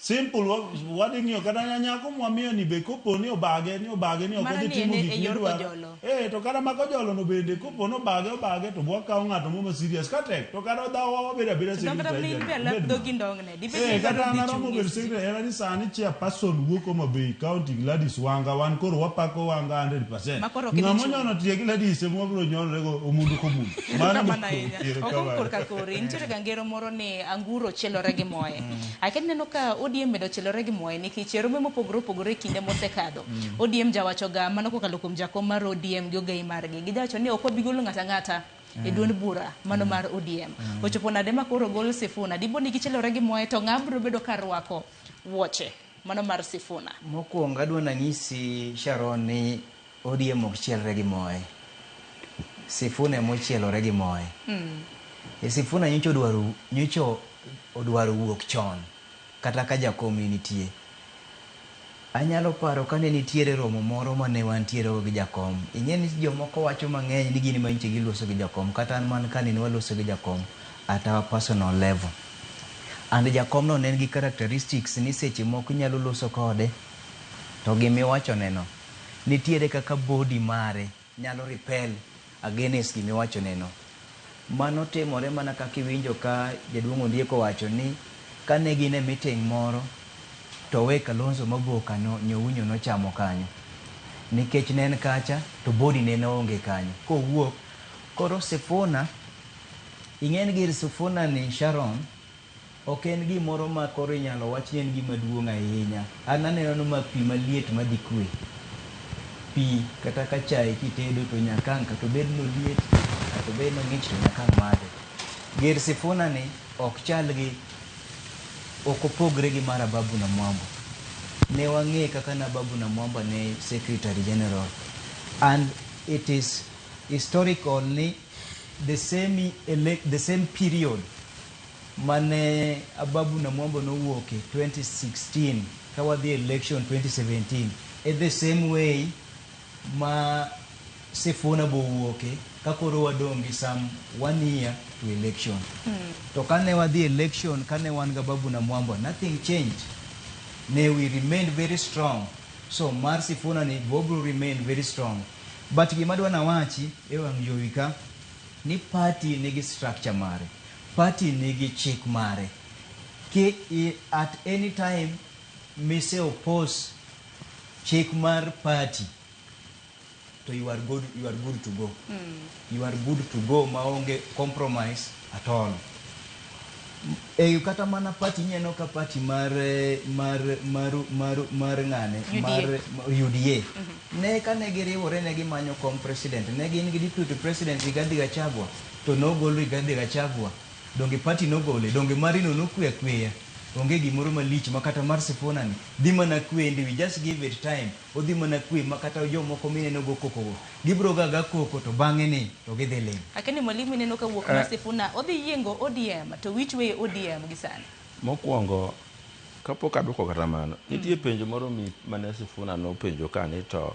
Simple wadhi ng'iyo kata nyako mwamiyo ni be kopo ni obage ni obage ni ok Mano odhi ni timo en e gik yor midwaro. kojolo. Eh, to kata ma kojolo no bende kopo ni obage obage to bwakawo ng'ato mo ma serious ka tek to kata odhawo wabedo abeda To kata secretary min be general. lap Obed dhogi ma. ndongne. Dibed Eh, ni kata idwaro an dhi aromo chung' e bedo seche. secretary en ni sani chairperson wuok Homa Bay County Gladys Wanga wan koro wapako Wanga 100%. Ma koro ok idhi Ng'ama chung'. onyono tie Gladys ema wabiro nyonre go omundu komundu. Erokamano ahinya. Erokamano. Okong korka kori, nitiere ga ngero moro ni anguro chielore gi moe. Akia ineno ka ODM bende ochielore gi moe nikech e rombe mopogore opogore e kinde mosekadho. ODM jawacho ga mano kokalo kuom jakom mar ODM gi ogai margi. Gijawacho ni ok wabi golo ng'ato ang'ata e duond bura mano mar ODM. Ochopo nade ma koro gol Sifuna? Dipo ni gichielore gi moe to ng'a biro bedo ka rwako wuoche mano mar Sifuna? Mokwongo adwa nanyisi Sharon ni ODM ok chielre gi moe. Sifuna ema ochielore gi moe. E Sifuna nyocha odwaro wuok chon kata ka jakom ne nitie. Anyalo paro kane nitiere romo moro mane wantiere go gi jakom. Ing'e ni jomoko wacho mang'eny ni gin ema nyocha giloso gi jakom. Kata an man ka nene waloso gi jakom at our personal level. And jakom no ne en gi characteristics ni seche moko inyalo loso kode to gimiwachoneno nitiere kaka body mare nyalo repel against gimiwachoneno. Mano timore mana kaka iwinjo ka jaduong' Ondiek owacho ni kane gin e meeting moro to we Kalonzo Maboka no nyounyo nochamo kanyo. Nikech ne en kacha to body ne onge kanyo. Kowuok koro Sifuna ing'e ni gir Sifuna ni Sharon ok en gimoro ma koro inyalo wach ni en gima duong' ahinya. An aneno ni ma pi maliet madhi kwe. Pi kata ka chae kitedo to nyaka ang' kata obed noliet kata obed nong'ich to nyaka ang' madhe. Gir Sifuna ni ok chal gi ok opogre gi mar Ababu Namwamba. Ne wang'e kaka na Ababu Namwamba ne Secretary General. And it is historical ni the same period mane Ababu Namwamba nowuoke 2016 ka wadhi election 2017 e the same way ma Sifuna bowuoke ka koro wadong' gi some one year to election. To kane wadhi election kane wan gi Ababu Namwamba nothing changed. Ne we remained very strong. So mar Sifuna ni bobro remain very strong. But gima adwa nawachi e wang' jowi ka ni party nigi structure mare. Party nigi chik mare. Ki at any time mise oppose chik mar party to you are good to go. You are good to go maonge compromise at all. E kata mana party ineno ka party mar mar mar mar mar ng'ane UDA. Mar UDA. Ne kane giriwore ne gimanyo kom president ne gin gi deputy president Rigathi Gachagua to nogol Rigathi Gachagua donge party nogole donge marino nokwe akweya onge gimoro malich ma kata mar Sifuna ni dhi mana kwe we just give it time odhi mana kwe ma kata jomoko mineno go koko go gibro ga ga koko to bang'e ni to gidhi ling'. Akeni mwalimu ineno ka wuok mar Sifuna odhi yiengo ODM to which way ODM gi sani? Mokwongo, kapok aduoko kata mano, nitie penjo moro mi mane Sifuna nopenjo ka ni to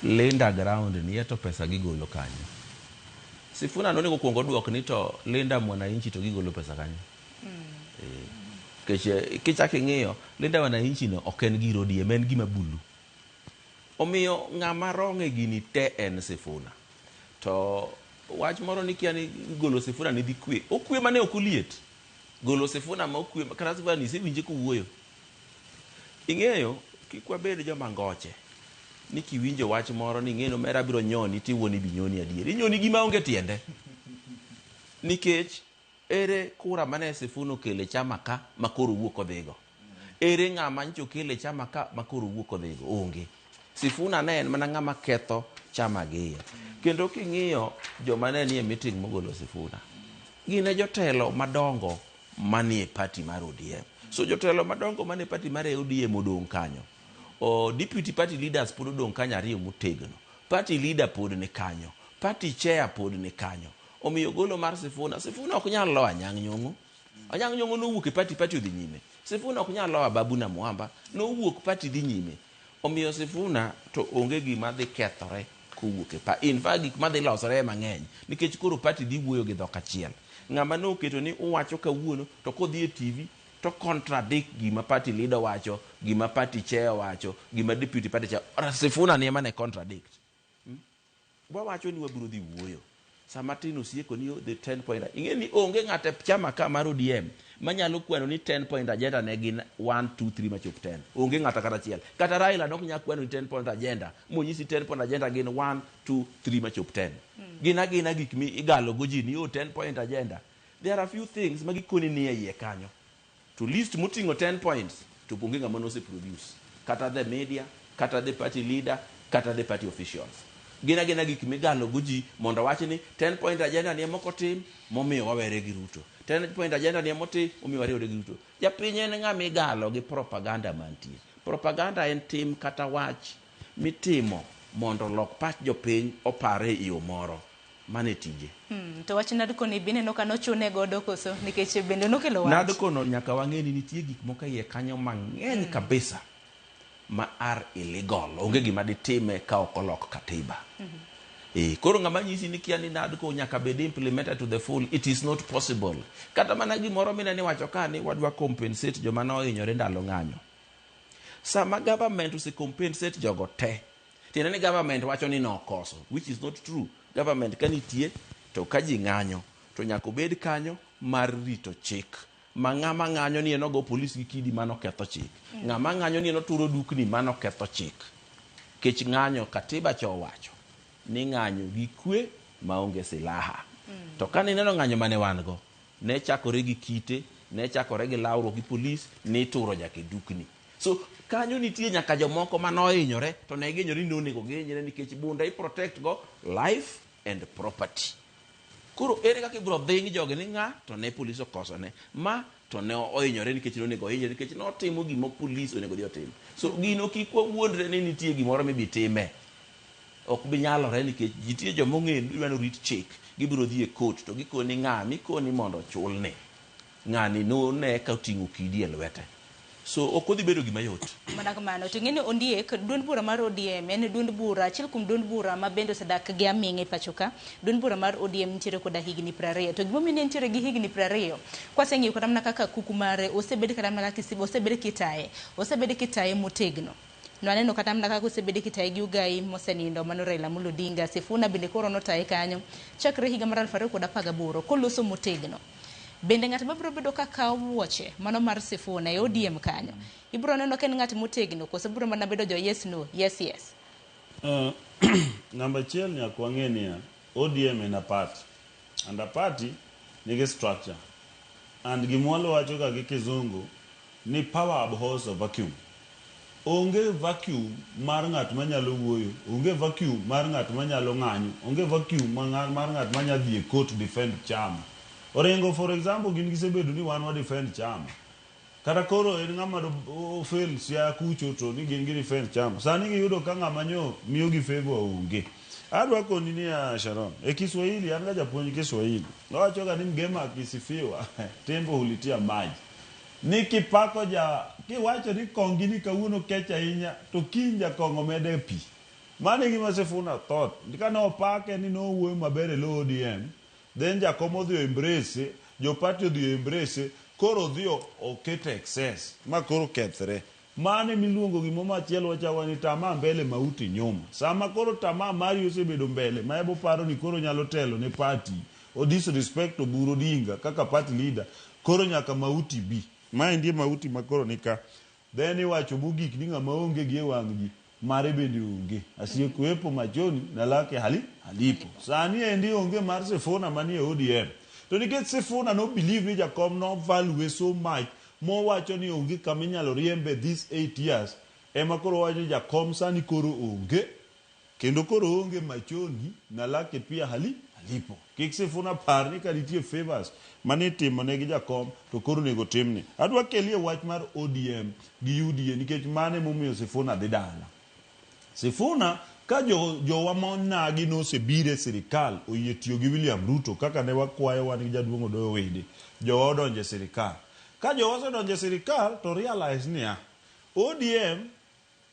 Linda ground ni to pesa gigolo kanyo. Sifuna nonego kuongo duok ni to Linda Mwananchi to gigolo pesa kanyo. Nikech kichako ing'iyo, Linda Mwananchi no ok en gir ODM, en gima bulu. Omiyo ng'ama wrong e gini te en Sifuna. To wach moro ni kia ni golo Sifuna ni dhi kwe. Okwe mane ok oliet. Golo Sifuna ma okwe, kata Sifuna ni isewinje kowuoyo. Ing'eyo, kik wabed joma ngoche. Ni kiwinjo wach moro ni ing'eyo ni omera biro nyoni tiwuo ni bi nyoni adier. Inyoni gima onge tiende. Nikech ere kura mane Sifuna okelo e chama ka ma koro owuok odhigo. Ere ng'ama nyocha okelo e chama ka ma koro owuok odhigo. Onge. Sifuna ne en mana ng'ama ketho chama gi iye. Kendo king'iyo joma ne nie meeting mogolo Sifuna, gin e jotelo madongo manie party mar ODM. So jotelo madongo manie party mar ODM odong' kanyo. O deputy party leaders pod odong' kanyo ariyo motegno. Party leader pod ni kanyo. Party chair pod ni kanyo. Omiyo golo mar Sifuna, Sifuna ok nyal loyo Anyang' Nyong'o. Anyang' Nyong'o nowuok e party, party odhi nyime. Sifuna ok nyal loyo Ababu Namwamba, nowuok party dhi nyime. Omiyo Sifuna to onge gima dhi kethore kowuok e pa. In fact gik madhi losore ema ng'eny nikech koro party dhi wuoyo gi dhok achiel. Ng'ama noketo ni uwacho kawuono to kodhi e TV to contradict gima party leader wacho, gima party chair wacho, gima deputy party chair. Sifuna ni ema ne contradict. Wawacho ni wabiro dhi wuoyo. Sama tin osieko ni the 10 point. Ing'e ni onge ng'ato e chama ka mar ODM manyalo kwano ni 10 point agenda ne gin 1 2 3 machop 10. Onge ng'ato kata achiel. Kata Raila nok nyal kwano ni 10 point agenda. Monyisi 10 point agenda gin 1 2 3 machop 10. Gin agina gik mi igalo go ji ni oh 10 point agenda. There are a few things ma gikoni ni e iye kanyo. To list moting'o 10 points to onge ng'ama nose produce. Kata the media, kata the party leader, kata the party officials. Gin agina gik migalo go ji mondo wach ni 10 point agenda ni ema ok otim momiyo wawere gi Ruto. 10 point agenda ni ema otim momiyo wariwore gi Ruto. Japiny en ng'ama igalo gi propaganda mantie. Propaganda en tim kata wach mitimo mondo olok pach jopiny opare e yo moro. Mano e tije. To wach NADCO ni bineno ka nochune godo koso nikech bende nokelo wach. NADCO no nyaka wang'e ni nitie gik moko e iye kanyo mang'eny kabisa ma are illegal. Onge gima ditime ka ok olok katiba. Koro ng'ama nyisi ni kia ni NADCO nyaka bed implemented to the full, it is not possible. Kata mana gimoro mineno iwacho ka ni wadwa compensate joma nohinyore ndalo ng'anyo. Sama government ose compensate jogo te, tiende ni government wacho ni nokoso, which is not true. Government ka nitie to ka ji ng'anyo to nyaka obed kanyo mar rito chik. Ma ng'ama ng'anyo ni en ogo polis gi kidi mano ketho chik. Ng'ama ng'anyo ni en oturo dukni mano ketho chik. Kech ng'anyo katiba cha owacho ni ng'anyo gi kwe maonge silaha. To ka nineno ng'anyo mane wan go, ne chakore gi kite, ne chakore gi lawruok gi polis, ni ituro nyaka e dukni. So kanyo nitie nyaka jomoko manohinyore to ne gihinyore ni nonego gihinyre nikech bunda i protect go life and property. Koro ere kaka ibiro dhing jogi ni ng'a to ne polis okosone, ma to ne ohinyore nikech nonego ohinyre nikech notimo gima polis onego dhi otim. So gino kik wawuondre ni nitie gimoro mibi time. Ok bi nyalore nikech nitie joma ong'eyo ni dwa ni orit chik, gibiro dhi e court to gikoni ng'a mikoni mondo ochulni. Ng'ani none ka oting'o kidi e lwete. So ok odhi bedo gima yot. Mana kamano. To ing'e ni Ondiek, duond bura mar ODM en duond bura, achiel kuom duond bura ma bende osedak gi aming'a e pacho ka. Duond bura mar ODM nitiere koda higni 20. To gimomiyo ne nitiere gi higni 20, kwaseng'iyo kata mana kaka kuku mare osebed kata mana kaka osebed kitaye, osebed kitaye motegno. Nwaneno kata mana kaka osebed kitaye gi Ugai mosenindo mano Raila Amolo Odinga, Sifuna bende koro notaye kanyo chakre higa mar 2018 koloso motegno. Bende ng'at mabiro bedo ka kawo wuoche mano mar Sifuna e ODM kanyo, ibiro neno ka en ng'at motegno koso biro mana bedo jo yes no, yes yes. Namba achiel nyaka wang'e niya, ODM en a party. And a party nigi structure. And gima wacho ga gi kizungu ni power abhors a vacuum. Onge vacuum mar ng'at manyalo wuoyo, onge vacuum mar ng'at manyalo ng'anyo, onge vacuum mar ng'at manyalo dhi e court defend chama. Orengo for example gin gisebedo ni wan wa defend chama. Kata koro en ng'ama fail Siaya kucho to ni gin gi defend chama. Sani giyudo ka ng'ama nyo miyogi favor onge. Adwa koni niya Sharon, e Kiswahili an ga japuonj Kiswahili. Wawacho ga ni mgema akisifiwa tembo hulitia maji. Ni kipako ja kiwacho ni kongi ni kawuono kech ahinya to kiny jakong'o mede pi. Mano e gima Sifuna thought. Kane opake ni nowuoyo maber e lo ODM, then jakom odhi o embrace, jo party odhi o embrace, koro odhi oketo excess ma koro kethre. Mano emiluongo gimo machielo wachawa ni tamaa mbele mauti nyuma. Sama koro tamaa mari osebedo mbele ma ebo paro ni koro nyalo telo ne party, o disrespect Oburu Odinga kaka party leader, koro nyaka mauti bi. Maendi e mauti ma koro nika. Then iwacho mogik ni ng'ama onge gi e wang' ji mare bende onge. Asiyekuwepo machoni na lake halipo. Sani endi onge mar Sifuna manie ODM. To nikech Sifuna no believe ni jakom no value so much mowacho ni onge kama inyalo riembe this 8 years ema koro wacho ni jakom sani koro onge kendo koro onge machoni na lake pia halipo. Kik Sifuna par ni ka nitie favors manitimo ne gi jakom to koro onego timne. Adwa kelie wach mar ODM gi UDA nikech mano emomiyo Sifuna dhi dala. Sifuna ka jowa monagi nosebiro e sirikal oyie tiyo gi William Ruto kaka ne wakwayo wan gi jaduong' Odoyo Wede, jowa odonjo e sirikal. Ka jowa osedonjo e sirikal to realize niya, ODM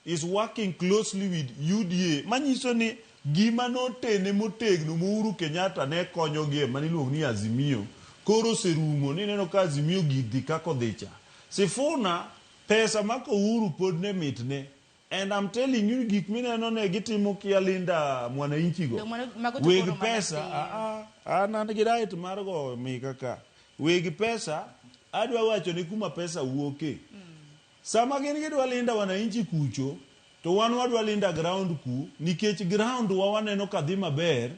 is working closely with UDA manyiso ni gima notene motegno ma Uhuru Kenyatta ne konyogie maniluongo ni Azimio koro oserumo nineno ka Azimio gik dhi kaka odhi cha. Sifuna pesa mako Uhuru pod ne mitne. And I'm telling you gik mineno ne gitimo kia Linda Mwananchi go. Dong mago to Weg koro mana pesa, piny. An an gi right mar go mika ka. Weg pesa, adwa wacho ni kuma pesa wuoke. Sama gin gidwa linda wananchi kucho, to wan wadwa linda ground ku, nikech ground wa waneno ka dhi maber,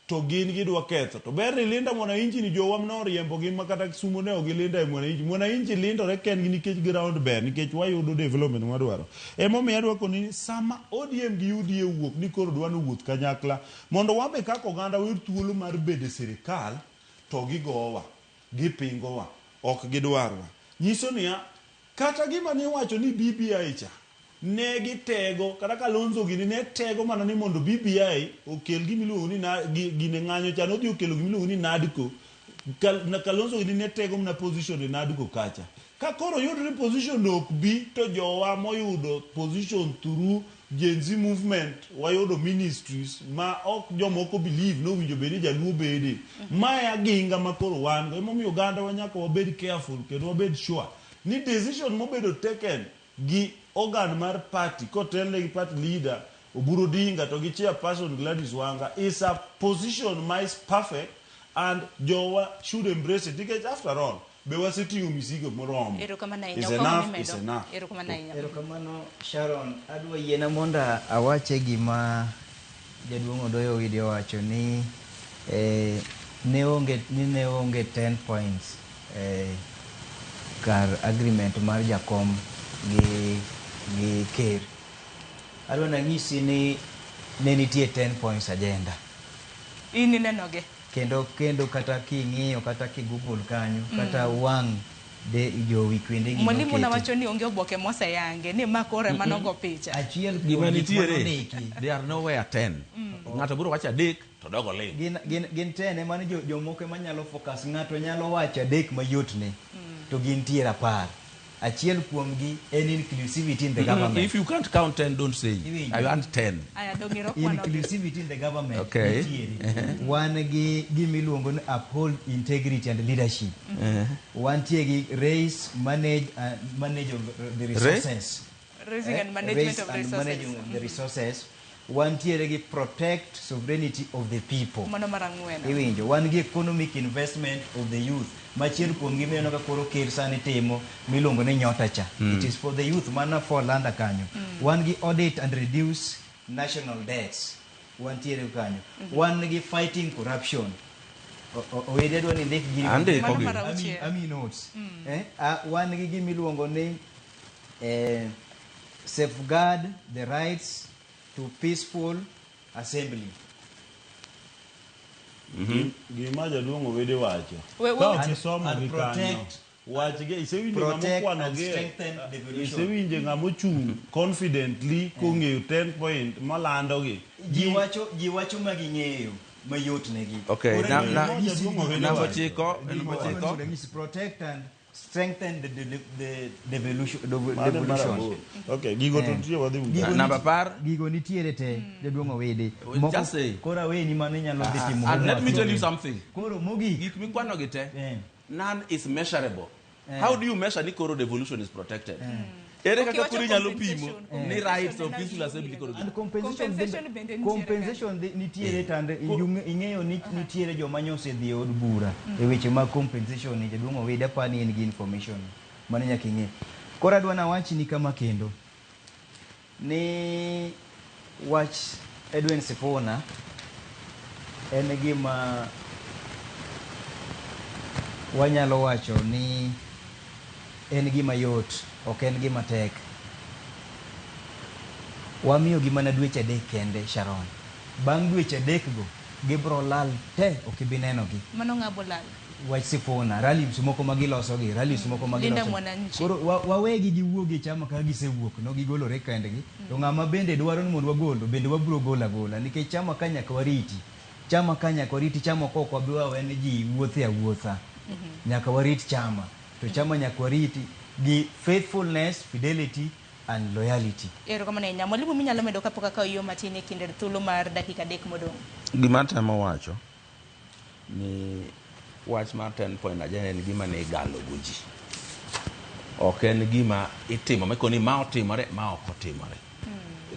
to gin gidwa ketho. To ber ni linda mwananchi ni jowa noriembo gi ma kata Kisumo ne ok gilinda e mwananchi. Mwananchi lindore kendgi nikech ground ber, nikech wayudo development mwadwaro. Emomiyo adwa koni ni sama ODM gi UDA wuok ni koro dwa nowuoth kanyakla, mondo wabe kaka oganda wayud thuolo mar bedo e sirikal, to gigowa, gipingowa, ok gidwarwa. Nyiso niya, kata gima niwacho ni BBI cha, ne gitego, kata Kalonzo gini ne tego mana ni mondo BBI okel gima iluongo ni gine ng'anyo cha, nodhi okelo gima iluongo ni NADCO. Kalonzo gini ne tego mana position e NADCO kacha. Ka koro yud ni position ok bi, to jowa moyudo position through Gen Z movement, wayudo ministries ma ok jomoko believe nowinjo bed ni jaluo bede. Mae aginga ma koro wan go. Emomiyo oganda wa nyaka wabed careful kendo wabed sure ni decision mobedo taken gi organ mar party kotelne gi party leader Oburu Odinga to gi chairperson Gladys Wanga is a position ma is perfect and jowa should embrace it nikech after all be waseting'o misigo moromo. Erokamano ahinya. Is Okong'o enough, mimedo. is enough. Erokamano ahinya. Erokamano Sharon, adwa yiena mondo awache gima jaduong' Odoyo Owidi owacho ni ne onge 10 points kar agreement mar jakom gi ker. Adwa nanyisi ni ne nitie 10 points agenda. In inenogi? Kendo kata king'iyo kata ki Google kanyo kata wang' de jowi kwende gi Mwalimu noketi. nawacho ni onge oboke moseyange ni ma koro ema nogo picha. Achiel kuom Gima gik nitiere, manondiki. they are nowhere 10. Ng'ato biro wacho 3 to dogo ling. Gin 10 ema ni jomoko ema nyalo focus. Ng'ato nyalo wacho 3 mayotne to gintiere 10. Achiel kuomgi en inclusivity in the government. If you can't count 10, don't say. Iwinjo. I want 10. Aya, dong' iro kwano gi. Inclusivity in the government. Okay. Nitiere. Wan gi gimiluongo ni uphold integrity and leadership. Wantie gi raise, manage of the resources. Raising and management Raise of and resources. managing of the resources. Wantiere gi protect sovereignty of the people. Mano mar 4. Iwinjo. Wan gi economic investment of the youth. Machiel kuom gi mineno ka koro ker sani timo miluongo ni nyota cha. It is for the youth mana for landa kanyo. Wan gi audit and reduce national debts. Wantiere kanyo. Wan gi fighting corruption. Owede adwa ni ndik gini. Andiko Mano gi. mar 6. Ami notes. Wan gi gimiluongo ni safeguard the rights to peaceful assembly. Gima jaduong' Owede wacho. Ka ok isomo And gi kanyo, wach gi isewinjo ng'ama protect okwano and gi strengthen devolution. Isewinjo ng'ama ochung' confidently kong'eyo 10 point malando gi. Ji wacho ma ging'eyo mayot negi. Okay, Koro nyisi jaduong' Owede namba wacho. 9, namba 9. Nyisi protect and strengthen the devolution. Mano mar Devolution. 8. Okay, gigo to nitie wadhi winjo. Namba 10. Gigo nitiere te jaduong' Owede. Well, Moko just say. koro aweni mano inyalo dhi timo And let me homework. tell you something. Koro mogik. Gik mikwano gi te, none is measurable. How do you measure ni koro devolution is protected? Ere Okay, kaka wacho koro inyalo pimo compensation. ni rights of Compensation peaceful assembly koro And compensation Compensation bende nitiere compensation nitiere tande ing'eyo ni nitiere joma nyosedhi e od bura e weche mag compensation ni jaduong' Owede apani ni en gi information mano nyaka ing'e. Koro adwa nawachni kama kendo ni wach Edwin Sifuna en gima wanyalo wacho ni en gima yot, ok en gima tek. Wamiyo gi mana dweche 3 kende Sharon. Bang' dweche 3 go gibro lal te, ok ibi nenogi. Mano ng'abo lal. Wach Sifuna, rallies moko ma giloso gi, rallies moko ma Linda giloso. Mwananchi. Koro wawegi giwuog e chama ka gisewuok, no gigolore kendgi. To ng'ama bende dwaro ni mondo wagol, bende wabro golo agola nikech chama ka nyaka wariti. Chama ka nyaka wariti, chama ka ok wabi wawe ni ji wuothe awuotha. Nyaka warit chama. To chama nyaka wariti gi faithfulness, fidelity and loyalty. Erokamano ahinya. Mwalimu minyalo medo kapok akawo yo matin e kinde thuolo mar dakika 3 modong'. Gima atemo wacho ni wach mar 10 point agenda en gima ne igalo go ji. Ok en gima itimo mekoni ma otimore ma ok otimore.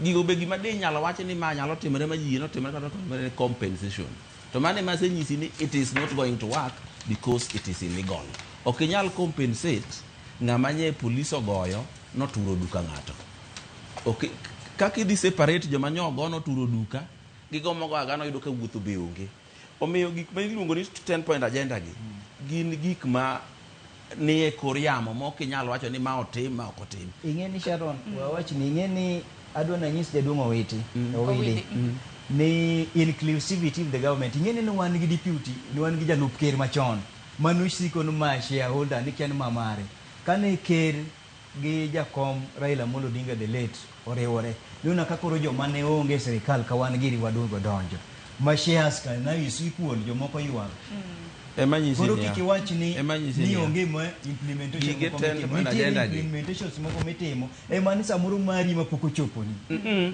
Gigo be gima de nyalo wach ni ma nyalo timore ma ji notimore kata otimore ni compensation. To mano ema asenyisi ni it is not going to work because it is illegal. Ok inyal compensate ng'ama nye police ogoyo noturo duka ng'ato. Ok, kaka idhi separate joma nyo ogo noturo duka gi gomo go agano yudo ka wuotho be onge. Omiyo gik ma iluongo ni 10 point agenda gi gin gik ma nie kor yamo ma ok inyal wacho ni ma otim ma ok otim. Ing'e ni Sharon, wawach ni ing'e ni adwa nanyis jaduong' Owiti, Owili, Owili, ni inclusivity of the government. Ing'e ni wan gi deputy, ni wan gi jalup ker machon, manosiko ni ma shareholder ni kia ni ma mare. Kane ker gi jakom Raila Amolo Odinga the late oriwore, nuna ka koro joma ne onge e sirikal ka wan giri waduogo donjo. Ma shares ka now is equal, jomoko ywak. Ema nyisi Koro niya. kik iwach ni Ema nyisi ni niya. onge ma implementation Gige moko ten mitimo. point Nitiere agenda gi. implementations moko mitimo ema ni samoro mari ma pok ochoponi.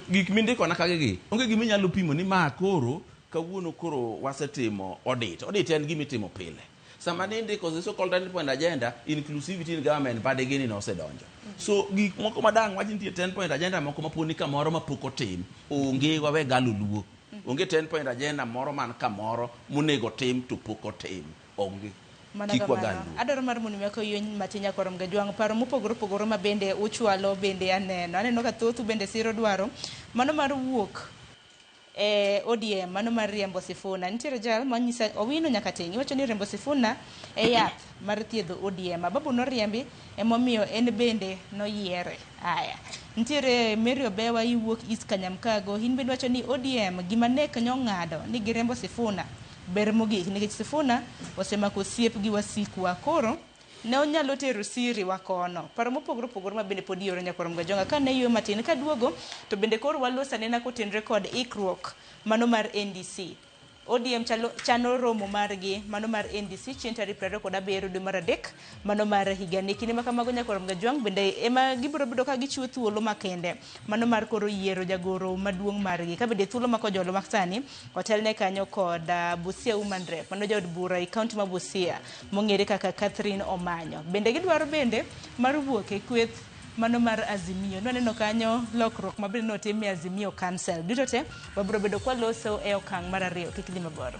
Gik mindikona kagi gi onge gima inyalo pimo ni ma koro kawuono koro wasetimo audit. Audit en gima itimo pile. Sama ni indiko the so called 10 point agenda, inclusivity in government bade gini nosedonjo. So gik moko madang' wach nitie 10 point agenda moko maponi kamoro mapok otim onge wawe galo luo. Onge 10 point agenda moro man kamoro monego tim to pok otim. Onge. Mana Kik wagal kamano. luo. Adwaro mar mondo mi wakoyony matin nyakwarom Gajwang' paro mopogore opogore ma bende uchwalo bende aneno. Aneno ka thothu bende siro dwaro mano mar wuok e ODM mano mar riembo Sifuna. Nitiere jal manyisa Owino Nyakateng' iwacho ni riembo Sifuna e yath mar thiedho ODM. Ababu noriembi emomiyo en bende noyiere. Aya. Nitiere Mary Obewa iwuok East Kanyamkago in bende iwacho ni ODM gima nek nyong'ado ni giriembo Sifuna ber mogik nikech Sifuna osemako osiep gi wasikwa koro ne onyalo tero siri wa kono. Paro mopogore opogore ma bende pod ioro nyakwar Mgajonga ka ne ywe matin kaduogo to bende koro walos anena kotenre kod ikruok mano mar NDC. ODM chalo, chano romo margi mano mar NDC chieng' tarik 27 dwe mar adek mano mar higani. Kinde ma kamago nyakwar Mgajwang' bende ema gibiro bedo ka gichiwo thuolo makende mano mar koro yiero jagoro maduong' margi. Ka bende thuolo ma kojolo ma sani otelne kanyo kod Busia Woman Rep mano jaod bura e kaunti ma Busia mong'ere kaka Catherine Omanyo. Bende gidwaro bende mar wuok e kweth mano mar Azimio. Nwaneno kanyo lokruok ma bende notim e Azimio Council. Duto te wabiro bedo kwaloso e okang' mar ariyo. Kik idhi mabor.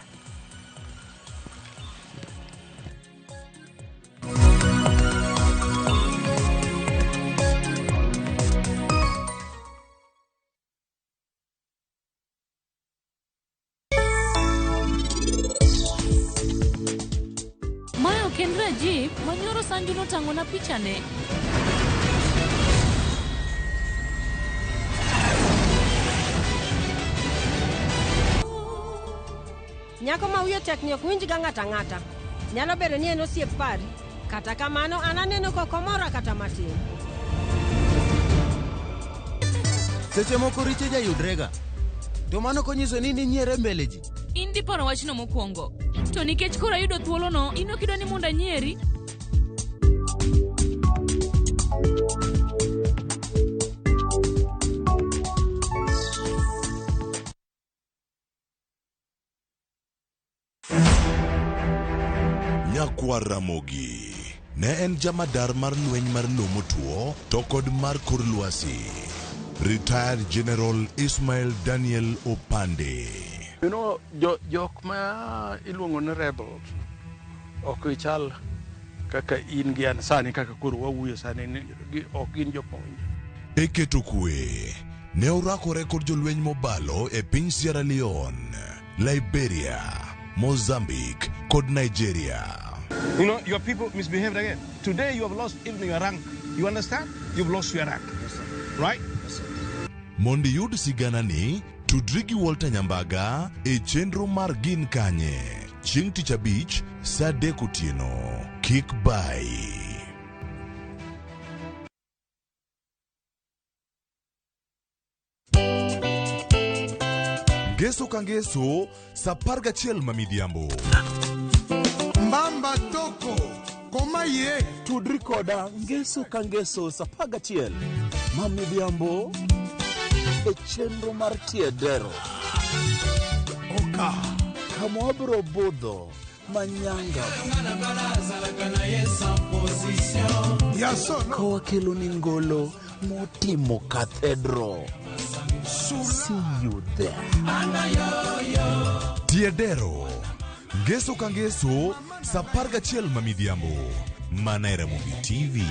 Mae ok en Rajib manyoro Sanju notang'ona pichane. Nyako ma wiye tek ni ok winj ga ng'ato ang'ata. Nyalo bedo ni en osiep pari. Kata kamano an aneno ka ok omora kata matin. Seche moko richo jayudrega. To mano konyiso ni ninyiere mbele ji. In diparo wachno mokwongo. To nikech koro ayudo thuolono, in ok idwa ni mondo anyieri? Nyakwar Ramogi ne en jamadar mar lweny mar lowo motwo to kod mar kor lwasi. Retired General Ismail Daniel Opande. You know, jok ma iluongo ni rebels ok gichal kaka in gi an sani kaka koro wawuoyo sani ni ok gin jopuonj. E keto kwe, ne orakore kod jolweny mobalo e piny Sierra Leone, Liberia, Mozambique kod Nigeria. You know, your people misbehaved again. Today you have lost even your rank. You understand? You've lost your rank. Yes, sir. Right? Yes, sir. Mondo iyud siganani, tudri gi Walter Nyambaga e chenro mar Gin Kanye, chieng' tich abich, saa adek otieno. Kik bayi. Ngeso ka ngeso, saa 11 ma midhiambo. Mbamba toko koma ye Tudri koda ngeso ka ngeso saa 11 ma midhiambo e chenro mar tie dero. Oka Kama wabiro budho Manyanga ka wakeloni ngolo motimo cathedral. See you there. Tiedero. Ngeso ka ngeso, sa 11 ma midhiambo. Mana e Ramogi TV.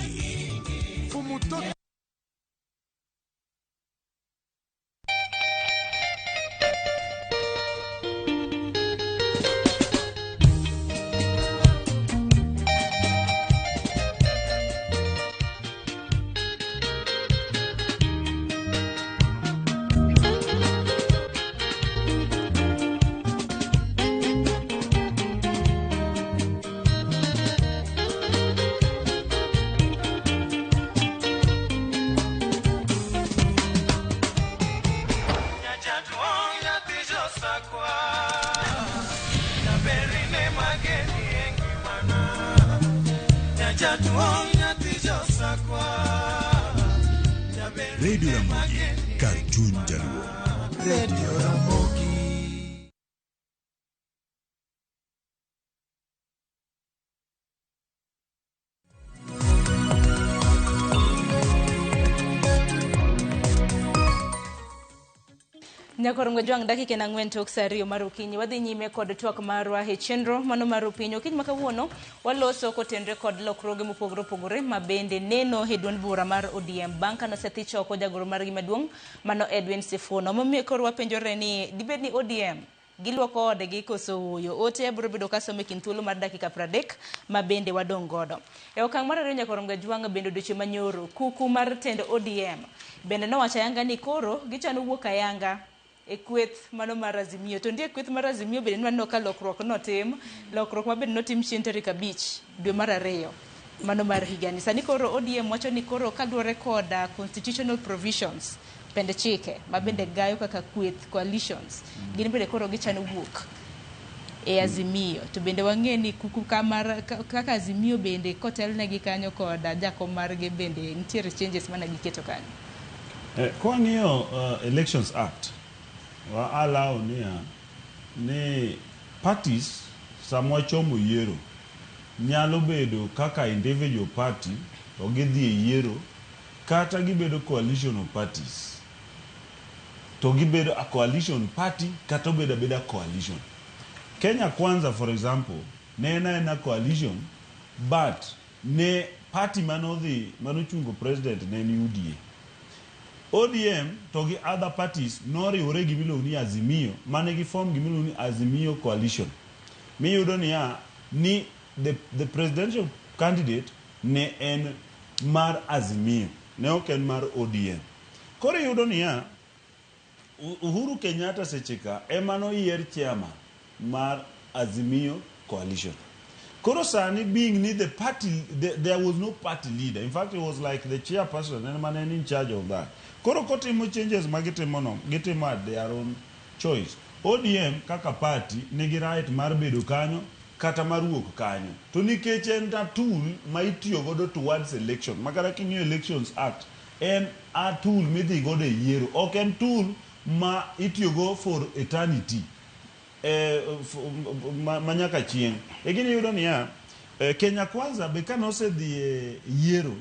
Radio Ramogi, kar chuny jaluo. Radio Ramogi. Nyakor Ngwejwang' dakika en ang'wen tok saa ariyo mar okinyi. Wadhi nyime kod twak marwa e chenro mano mar opiny. Okinyi ma kawuono waloso kotenre kod lokruoge mopogore opogore ma bende neno e duond bura mar ODM bang' ka nosethich oko jagoro margi maduong' mano Edwin Sifuna. Momiyo koro wapenjore ni dibed ni ODM giluoko odgi koso ooyo. Ote abiro bedo kasomo e kind thuolo mar dakika 30 ma bende wadong' godo. E okang' mar ariyo Nyakor Ngwejwang' bende odiochieng' manyoro kuku mar tend ODM bende nowacho ayanga ni koro gichano wuok ayanga e kweth mano mar Azimio. To nitie kweth mar Azimio bende nwaneno ka lokruok notim, lokruok ma bende notim chieng' tarik 5 dwe mar 2 mano mar higani. Sani koro ODM wacho ni koro kaluwore kod constitutional provisions pend chike ma bende gayo kaka kweth coalitions gin bende koro gichano wuok e Azimio. To bende wang'e ni kuku kamar, kaka Azimio bende kotelnegi kanyo kod jakom margi bende nitiere changes mane giketo kanyo. Kwang'iyo Elections Act, wa allow niya ni parties sama wachomo yiero nyalo bedo kaka individual party to gidhi e yiero kata gibedo coalition of parties to gibedo a coalition party kata obedo abeda coalition. Kenya Kwanza, for example, ne en aena coalition, but ne party manodhi manochungo president ne en UDA. ODM to gi other parties noriwore gi miluongo ni Azimio, mane gi form gimiluongo ni Azimio coalition. Miyudo niya ni the presidential candidate ne en mar Azimio, ne ok en mar ODM. Koro iyudo niya Uhuru Kenyatta seche ka ema noyier chairman mar Azimio coalition. Koro sani being ni the party, there was no party leader. In fact, it was like the chairperson en mane en in charge of that. Koro kotimo changes ma gitimo no, gitimo at their own choice. ODM kaka party nigi right mar bedo kanyo kata mar wuok kanyo. To nikech en a tool ma itiyo godo towards election, ma kata king'iyo Elections Act, en a tool midhi godo e yiero. Ok en tool ma itiyo go for eternity. Ma nyaka chieng'. E gini iyudo niya, Kenya Kwanza be ka nosedhi e yiero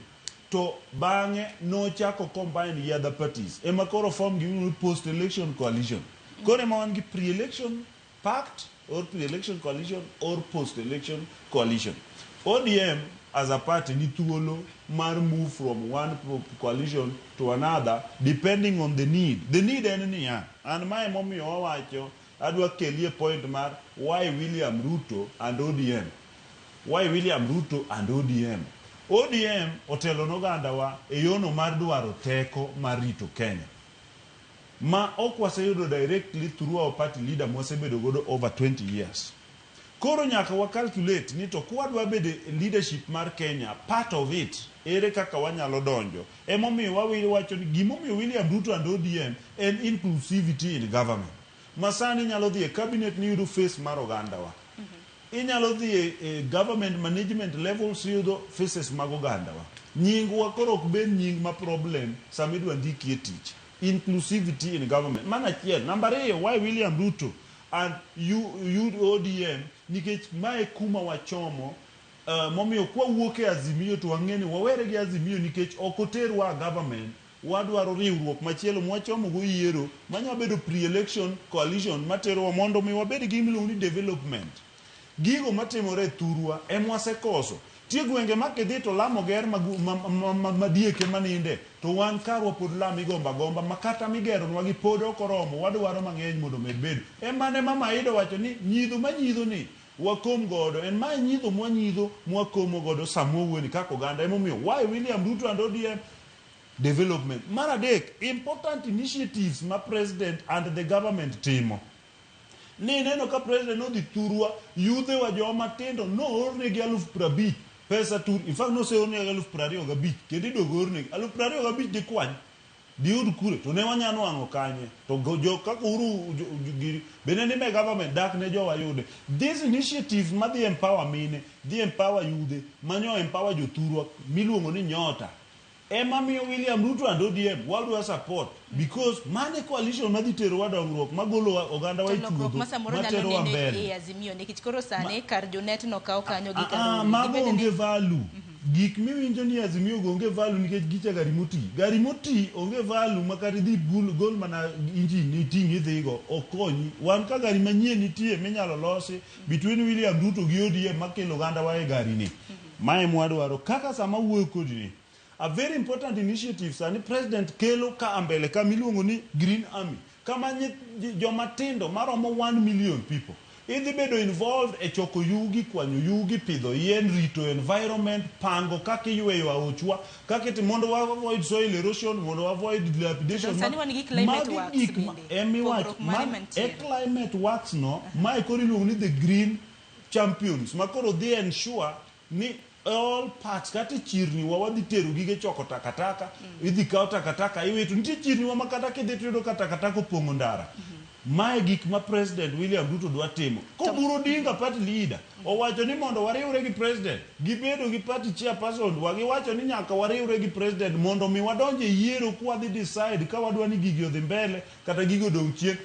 to bang'e nochako combine gi other parties. Ema koro form gimiluongo ni post election coalition. Koro ema wan gi pre-election pact or pre-election coalition or post-election coalition. ODM as a party ni thuolo mar move from one coalition to another depending on the need. The need en niya, an mae momiyo wawacho adwa kelie point mar why William Ruto and ODM. Why William Ruto and ODM? ODM otelo nogandawa e yono mar dwaro teko mar rito Kenya. Ma ok waseyudo directly through our party leader mwasebedo godo over 20 years. Koro nyaka wa calculate ni to kwadwa bedo e leadership mar Kenya, part of it, ere kaka wanyalo donjo. Emomiyo wawacho ni gimomiyo William Ruto and ODM en inclusivity in government. Ma sani inyalo dhi e cabinet ni yudo face mar ogandawa. Inyalo dhi e government management levels yudo faces mag ogandawa. Nyingwa koro ok bed nying ma problem sama idwa ndiki e tich. Inclusivity in government. Mano achiel. Namba ariyo, why William Ruto and ODM Nikech mae kuma wachomo momiyo kwawuok e Azimio to wang'e ni wawere gi Azimio nikech ok oterwa government. Wadwaro riwruok machielo mwachomo go yiero manya bedo pre-election coalition materowa mondo mi wabed gi gimiluongo ni development. Gigo matimore e thurwa emwasekoso. Tie gwenge ma kidhi to lam oger ma diek ema ninde to wan karwa pod lam igombo agomba ma kata migeronwa gi pod ok oromo. Wadwaro mang'eny mondo omed bedo. Emane Mama Aida owacho ni nyidho manyidho ni wakom godo en mae nyidho mwanyidho mwakomo godo sama wawuoyo ni kaka oganda. Emomiyo why William Ruto and ODM development. Mar adek, important initiatives ma president and the government timo. Ni neno ka president nodhi thurwa, yudhe wa joma tindo noornegi 50,000 pesa tur. In fact, noseornegi 25,000 kendo idogo ornegi 25,000 dikwany diyud kure to ne wanya nwang'o kanye to jo kaka uru giri bende ni me government dak ne jowa yude this initiative madhi empower mine, dhi empower yudhe manyo empower jothurwa miluongo ni Nyota ema miyo William Ruto and ODM wadwa support because mane coalition madhi terowa dongruok magolo oganda wa e To lokruok chuodho ma samoro nyalo materowa neno mbele. e Azimio nikech koro sani kar Junet nokaw kanyo gi Ah, mago Gibed onge value. Gik miwinjo ni Azimio go onge value nikech gicha gari moti. Gari moti onge value ma kata idhi gol mana engine iting' idhigo ok konyi. Wan ka gari manyien nitie minyalo losi between William Ruto gi ODM makelo oganda wa e gari ni. Mae mwadwaro kaka sama wuoyo kodi ni. A very important initiative sani president kelo ka mbele ka miluongo ni Green Army kama joma tindo maromo 1 million people idhi bedo involved e choko yugi, kwanyo yugi, pidho yien, rito environment, pango kaka iyweyo aochwa, kaka mondo wa avoid soil erosion, mondo wa avoid dilapidation. To sani wan gi climate Magi works gik ma bende. emiwacho Pogruok mane mantiere? E climate works no mae koro iluongo ni the green champions ma koro dhi ensure ni all parts kata e chirni wa wadhi tero gige choko takataka. Idhi kaw takataka iwito. Nitie chirni wa ma kata kidhi to iyudo ka takataka opong'o ndara. Mae gik ma President William Ruto dwa timo. Koburu Odinga party leader owacho ni mondo wariwre gi president, gibedo gi party chairperson wa giwacho ni nyaka wariwre gi president mondo mi wadonj e yiero kwadhi decide ka wadwa ni gigi odhi mbele kata gigo odong' chien.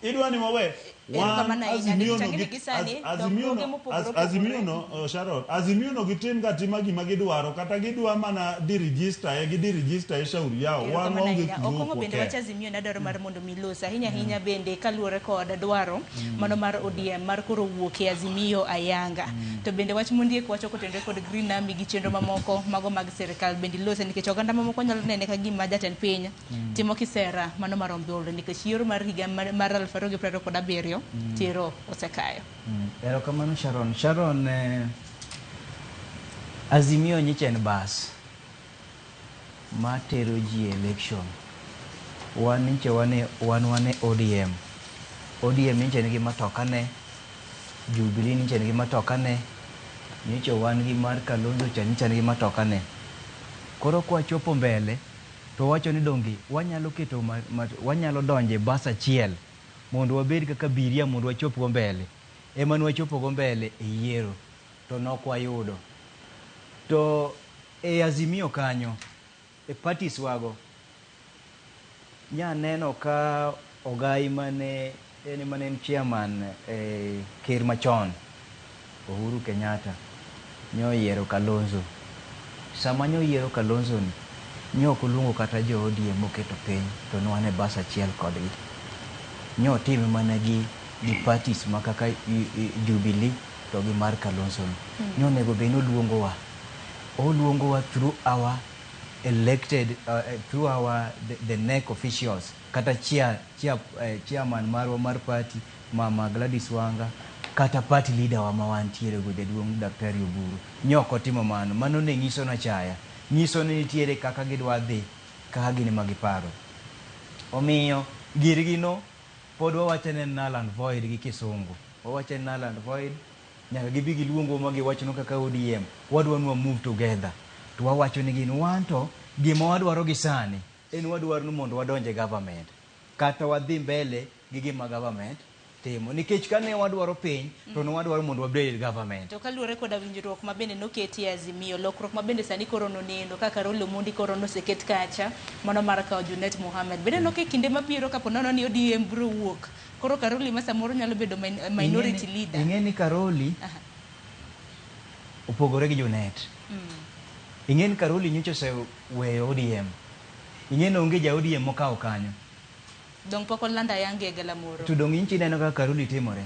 Idwa ni wawe Erokamano ahinya. Azimio no Nikech ang'e ni gi sani Azimio dongruoge no mopogore opogore. Azimio no Sharon, Azimio no gitim ga tima gima gidwaro kata gidwa mana deregister e gideregister e shauri yao wan Erokamano waonge ahinya. kuno Okong'o ok bende waker. wach Azimio nadwaro mar mondo mi los ahinya ahinya bende kaluwore kod dwaro mano mar ODM mar koro wuok e Azimio ayanga. To bende wach mondiek wacho kotenore kod Green Army gi chenro mamoko mago mag sirikal bende ilose nikech oganda mamoko nyalo nene ka gima jatend piny timo kisera mano mar ombulu nikech yiero mar higa mar 2027 tero osekayo. Erokamano Sharon. Sharon, Azimio nyicha en bas matero ji e election. Wan nyicha wan e ODM. ODM nyicha nigi matoka ne, Jubilee nyicha nigi matoka ne, nyicha wan gi mar Kalonzo cha nyicha nigi matoka ne. Koro kwachopo mbele to wacho ni donge wanyalo keto wanyalo donjo e bas achiel mondo wabed kaka abiria mondo wachop go mbele. Ema nwachopo go mbele e yiero to nok wayudo. To e Azimio kanyo, e parties wago, nyaneno ka Ogai mane en mane en chairman e ker machon Uhuru Kenyatta nyoyiero Kalonzo. Sama nyoyiero Kalonzo ni, nyok oluongo kata jo ODM moketo piny to ne wan e bas achiel kodgi. Nyotime mana gi parties ma kaka Jubilee to gi mar Kalonzo ni. Nyonego bed ni oluongowa. Oluongowa through our elected, through our the NEC officials kata chairman marwa mar party Mama Gladys Wanga kata party leader wa ma wantiere go jaduong' Daktari Oburu. Nyok otimo mano. Mano ne nyiso nachaya. Nyiso ni nitiere kaka gidwa dhi kaka gin ema giparo. Omiyo girgi no pod wawacho ni en null and void gi kisungu. Wawacho ni null and void nyaka gibi giluongwa ma giwachnwa kaka ODM wadwa ni wa move together. To wawacho ni gin wan to gima wadwaro gi sani en wadwaro ni mondo wadonj e government kata wadhi mbele gi gima government timo nikech kane wadwaro piny to ne wadwaro mondo wabed e government. To kaluwore koda winjruok ma bende noketi e Azimio, lokruok ma bende sani koro noneno kaka Raul Omondi koro noseket kacha mano mar kawo Junet Mohammed. Bende nok e kinde mabiro kapo nono ni ODM biro wuok Koro Karoli ma samoro nyalo bedo minority leader. Ing'e ni Karoli opogore gi Junet. Ing'e ni Karoli nyocha oseweyo ODM. Ing'e ni onge ja ODM mokawo kanyo. Dong pok olando ayanga e galamoro. To dong inchi neno kaka Karoli timore.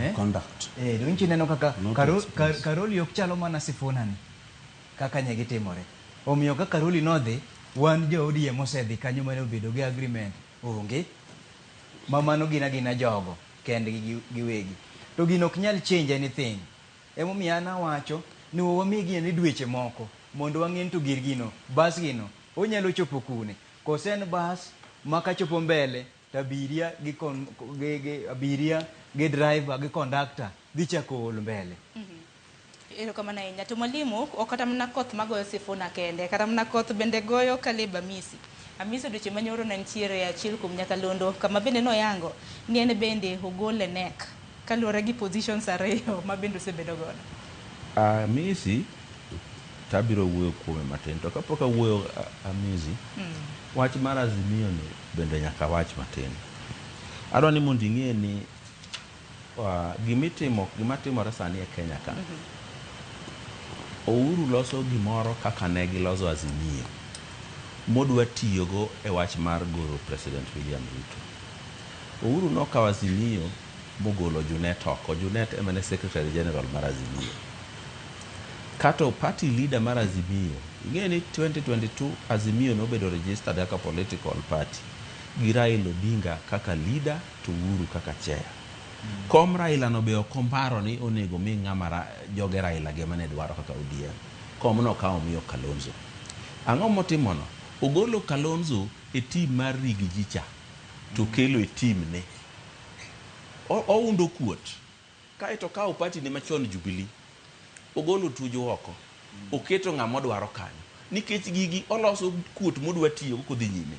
Eh? Conduct. Eh, dong inchi neno kaka Not express. Karoli ok chalo mana Sifuna ni. Kaka nye gitimore. Omiyo ka Karoli nodhi, wan jo ODM osedhi kanyo mane obedo gi agreement. Onge. Ma mano gin agina jogo kendgi giwegi. To gino ok nyal change anything. Emomiyo an awacho ni wamigi ni dweche moko mondo wang'e ni to gir gino, bas gino, onyalo chopo kune. Kose en bas ma kachopo mbele to abiria gi, kon, gi abiria gi driver gi conductor dhi chako ol mbele. Erokamano ahinya. To mwalimu, ok kata mana koth magoyo Sifuna kende, kata mana koth bende goyo Caleb Amisi. Amisi odiochieng' manyoro ne nitiere e achiel kuom nyakalondo kama bende noyango ni en bende ogole NEC kaluwore gi positions ariyo ma bende osebedo godo. Amisi tabiro wuoyo kuome matin to kapok awuoyo Amisi wach mar Azimio ni bende nyaka wach matin. Adwa ni mondo ing'e ni gima timore sani e Kenya ka Uhuru loso gimoro kaka ne giloso Azimio modwa tiyogo e wach mar goro President William Ruto. Uhuru nokawo Azimio mogolo Junet oko. Junet ema ne Secretary General mar Azimio. Kato party leader mar Azimio, ing'e ni 2022 Azimio nobedo registered kaka political party gi Raila Odinga kaka leader to Uhuru kaka chair. Kom Raila no be ok omparo ni onego mi ng'ama joge Raila gi ema ne dwaro kaka ODM. Kom no okawo omiyo Kalonzo. Ang'o motimono? Ogolo Kalonzo e team mar Rigiji cha to kelo e team ne. Oundo kuot. Kaeto okawo party ne machon Jubilee. Ogolo Tuju oko. Oketo ng'ama odwaro kanyo. Nikech gigi oloso kuot modwa tiyogo kodhi nyime.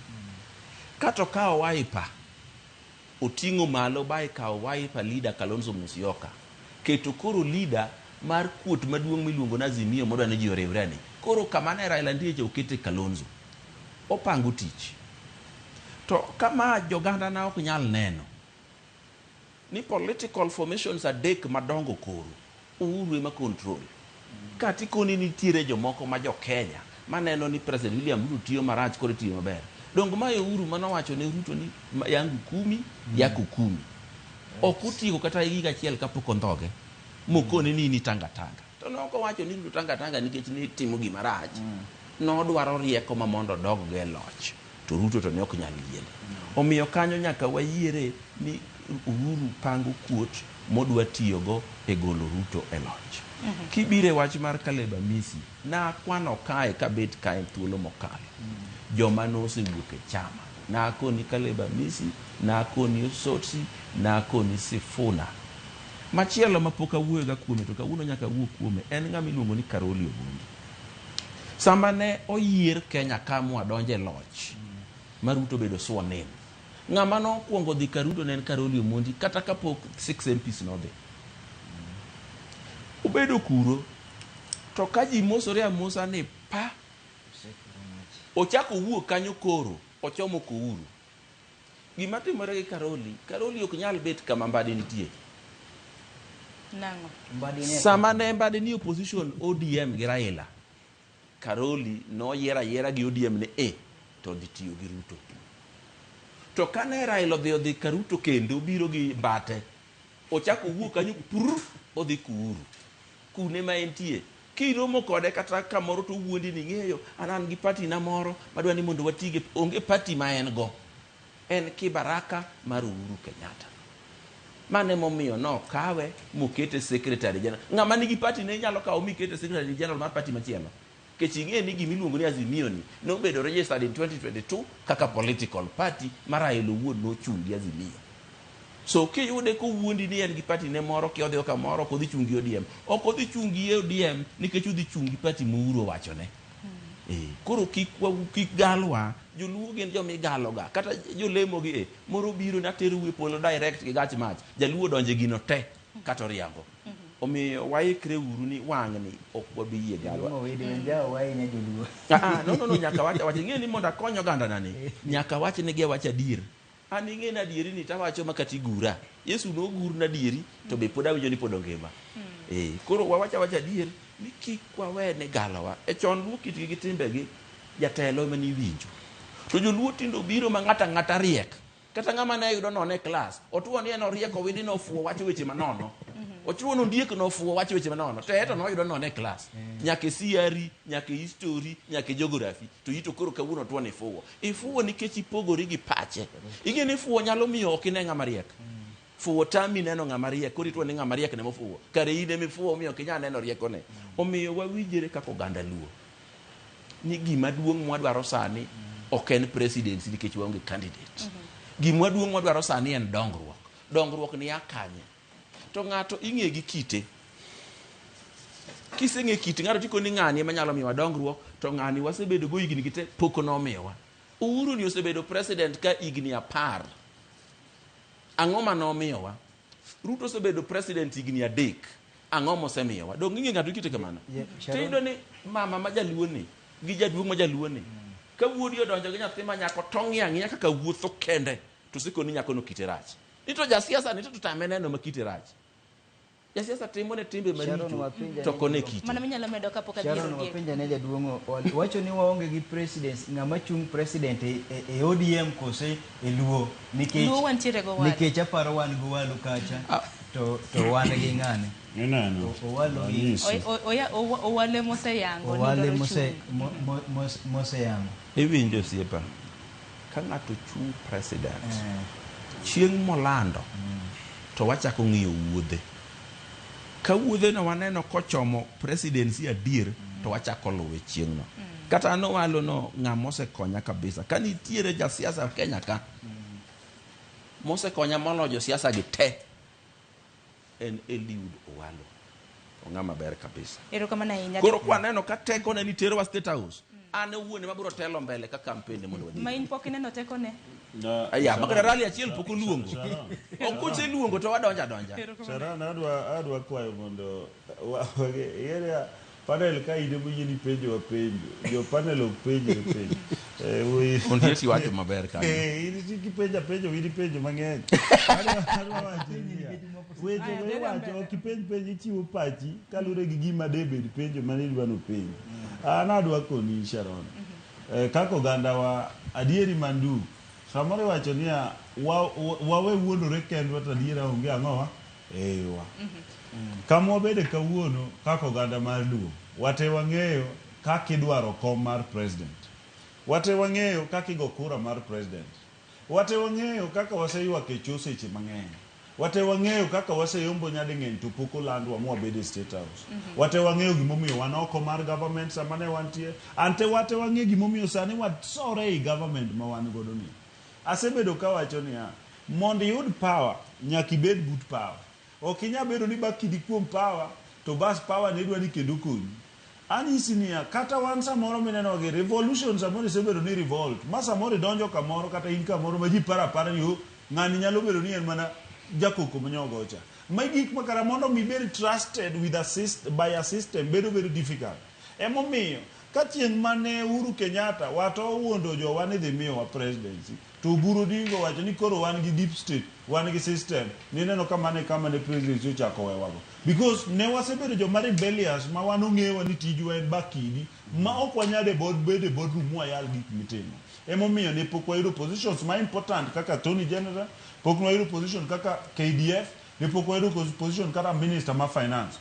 Kato okawo Wiper. Oting'o malo ba ikawo Wiper leader Kalonzo Musyoka. Keto koro leader mar kuot maduong' miluongo ni Azimio modwa ni ji oriwre ni. Koro kama ne Raila nitie cha okete Kalonzo. Opango tich. To kama joganda na ok nyal neno ni political formations adek madongo koro Uhuru ema control. Kati koni nitiere jomoko ma jo Kenya maneno ni President William Ruto tiyo marach koro tiyo maber. Dong mae Uhuru manowacho ne Ruto ni yangu kumi yako kumi. Ok otieko kata higa achiel kapok ondhoge. Mokone ni in tanga tanga. To nok owacho ni Ruto tanga tanga nikech ni timo gima rach. Nodwaro rieko ma mondo odog go e loch. To Ruto to ne ok nyal yiene. Omiyo kanyo nyaka wayiere ni Uhuru pango kuot modwa tiyogo e golo Ruto e loch. Kibire wach mar Caleb Amisi, nakwano kae kabet kae thuolo mokalo. Joma nosewuok e chama. Nakoni Caleb Amisi, nakoni Osotsi, nakoni Sifuna. Machielo mapok awuoyoga kuome to kawuono nyaka awuo kuome en ng'ama iluongo ni Karoli Omondi. Sama ne oyier Kenya ka mwadonje e loch ma Ruto obedo sworn in. Ng'ama nokwongo dhi ka Ruto ne en Karoli Omondi kata kapok 6 MPs nodhi. Obedo kuro to ka ji mosore amosa ni pa ochako owuok kanyo koro ochomo Kouru. Gima timore gi Karoli, Karoli ok nyal bet kama Mbadi nitie. Nang'o? Sama ne Mbadi ni opposition ODM gi Raila, Karoli noyier ayiera gi ODM ni e to dhi tiyo gi Ruto. To kane Raila odhi ka Ruto kendo biro gi Mbate, ochako owuok kanyo purr odhi Kuuru. Kune ma entie. Kiromo kode kata kamoro to owuondi ni ing'eyo an an gi party na moro madwa ni mondo watige. Onge party ma en go. En kibaraka mar Uhuru Kenyatta. Mano emomiyo nokawe mokete secretary general. Ng'ama nigi party ne inyalo kawo mikete secretary general mar party machielo. Nikech ing'e ni gimiluongo ni Azimio ni nobedo registered in 2022 kaka political party ma Raila owuon nochung' gi Azimio. So kiyude kowuondi ni en gi party ne moro kiodhi kamoro ok odhi chung' gi ODM. Ok odhi chung' gi ODM nikech odhi chung' gi party ma Uhuru owachone. Koro kik galwa, joluo gin joma igaloga. Kata jolemo gi moro biro ni aterou e polo direct gi gach mach. Jaluo donje gino te kata oriambo. Omiyo waikre uru ni wang'ni ok wabi yie galwa. No, nyaka wach awach. Ing'e ni mondo akony oganda nani, nyaka wach negi awach adier. An ing'e ni adieri ni tawacho ma kata igura. Yesu nogur na adieri to be pod awinjo ni pod ongima. Eh, koro wawacho awacha adier ni kik wawene galowa. E chon luo kitgi gi timbegi jatelo ema niwinjo. To joluo tinde obiro ma ng'ato ang'ata riek. Kata ng'ama ne yudo nono e klas, otuo ni en oriek owindi nofuwo wacho weche manono. Ochuo ni ondiek nofuwo wacho weche manono. To eto noyudo nono e klas. Nyaka e CRE, nyaka e history, nyaka e geography. To ito koro kawuono otuo ni ifuwo. Ifuwo nikech ipogori gi pache. Ing'e ni fuwo nyalo miyo ok ine ng'ama riek. Fuwo tami neno ng'ama riek, koro ituo ni ng'ama riek ne mofuwo. Kare in ema ifuwo omiyo ok inyal neno riekone. Omiyo wawinjre kaka oganda Luo. Ni gima duong' mwadwaro sani ok en presidency nikech waonge candidate. Gima duong' mwadwaro sani en dongruok. Dongruok ni a kanye? To ng'ato ing'e gi kite. Kiseng'e kit ng'ato tikoni ng'ani ema nyalo miyowa dongruok, to ng'ani wasebedo go higni gi te pok nomiyowa. Uhuru ni osebedo president ka higni 10. Ang'o ma nomiyowa? Ruto osebedo president higni 3. Ang'o mosemiyowa? Donge ing'e ng'ato kite kamano? Yeah, Sharon. Tiyudo ni mama ma jaluo ni gi jaduong' ma jaluo ni ka wuodi odonjo gi nyathi ma nyako to ng'iyo ang'iya kaka wuotho kende to osekoni ni nyakono kite rach. Ni to jasiasa ni to tame neno ma kite rach. Jasiasa timo ne timbe Sharon, maricho wapenja to ni ok one jaduong'. kite. Mano minyalo medo kapok adhi Sharon ir Ondiek. wapenja ne jaduong' wacho ni waonge gi president ng'ama chung' president e, e, e ODM kose e Luo nikech Luo wantiere go Owalo. nikech aparo wan gi Owalo kacha to to wan gi ng'ane Ineno. Owalo gi Anyisi. Owale moseyango ni Owale dwaro mose chung'. mo, mo, mos- moseyango Iwinjo osiepa, ka ng'ato chung' president, chieng' molando to wachako ng'iyo wuodhe. Ka wuodheno waneno kochomo presidency adier to wachako luwe chieng'no. Kata an Owalo no ng'ama osekonya kabisa. Ka nitiere jasiasa Kenya ka mosekonya moloyo josiasa gi te en Eliud Owalo. Ong'ama ber kabisa. Erokamano ahinya. Koro kwaneno ka tekone ni terowa State House, an owuon ema biro telo mbele ka campaign mondo wadhi. Ma in pok ineno tekone. Aya, makata rally achiel pok oluongo. Ok oseluongo to wadonjo adonja. Sharon, adwa adwa kwayo mondo wa- panel ka in ema oyieni penjo wa penjo. Jo panel ok penjre penjo. Eh, Ondiek iwacho maber kanyo. Eh, in kipenja penjo in ipenjo mang'eny. Adwa adwa wacho niya, weche Aya, ma iwacho ok ipenj penjo ichiwo pachi kaluwore gi gima debed penjo mane idwa nopenji. An adwa koni Sharon. Eh, kaka ogandawa adieri mandu samoro iwacho niya wawe wuondore kendwa to adiera onge ang'owa eiwa. Kama wabede kawuono kaka oganda mar Luo, wate wang'eyo kaka idwaro kom mar president. Wate wang'eyo kaka igo kura mar president. Wate wang'eyo kaka waseywak e cho seche mang'eny. Wate wang'eyo kaka waseyombo nyading'eny to pok olandwa mwabedo e State House. Wate wang'eyo gimomiyo wan oko mar government sama ne wantie. Ante wate wang'eyo gimomiyo sani wasore ei government ma wan godo ni. Asebedo kawacho niya, mondo iyud power, nyaka ibed but power. Ok inyal bedo ni bakidi kuom power, to bas power ne idwa ni kendo konyi. Anyisi niya, kata wan samoro mineno gi revolution samoro isebedo ni revolt, ma samoro idonjo kamoro kata in kamoro ma ji paro apara ni oh, ng'ani nyalo bedo ni en mana jakoko manyogo cha. Ma gik ma kara mondo mi ibed trusted with a system, by a system bedo very difficult. Emomiyo, ka chieng' mane Uhuru Kenyatta wato owuondo jowa ni dhi miyowa presidency, to Oburu Odinga owacho ni koro wan gi deep state, wan gi system, nineno ka mano e kama ne presidency ochako wewago. Because ne wasebedo joma rebellious ma wan ong'ewa ni tijwa en bakidi, ma ok wanyal e board, bedo e boardroom mwayal gik mitimo. Emomiyo ne pok wayudo positions ma important kaka Attorney General, pok wayudo position kaka KDF, ne pok wayudo position kaka Minister ma Finance.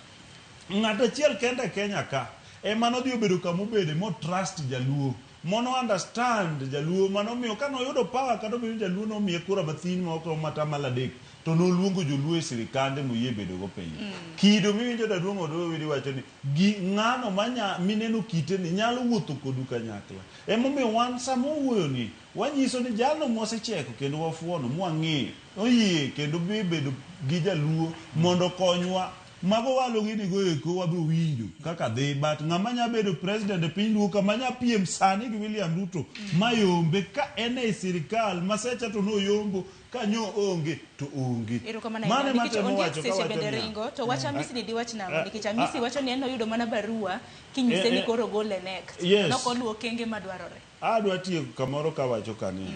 Ng'ato achiel kende e Kenya ka ema nodhi obedo kama obede mo trust jaluo mono understand jaluo manomiyo ka noyudo power kata obedo ni jaluo nomiye kura mathin ma ok romo atamalo 3 to noluongo joluo e sirikande moyie bedo go piny. Kido miwinjo jaduong' Odoyo Wili wacho ni gi ng'ano manya mineno kite ni nyalo wuotho kodu kanyakla. Emomiyo wan sama wawuoyo ni wanyiso ni jalno mwasecheko kendo wafuono mwang'iyo oyie kendo bi bedo gi jaluo mondo okonywa. Mago walo gini go eko wabiro winjo kaka dhi but ng'ama nya bedo president e piny Luo ka manya piem sani gi William Ruto mayombe ka en ei sirikal masecha to noyombo ka nyo onge to onge. Erokamano Mano ahinya. ema Nikech atemo Ondiek wacho seche kawacho bende niya. ringo to wach Hamisi ni diwach nang'o? Nikech Hamisi wacho ni en oyudo mana barua kinyise ni koro gole NEC. Yes. Nok oluwo okenge madwarore. Adwa tieko kamoro kawacho ka niya.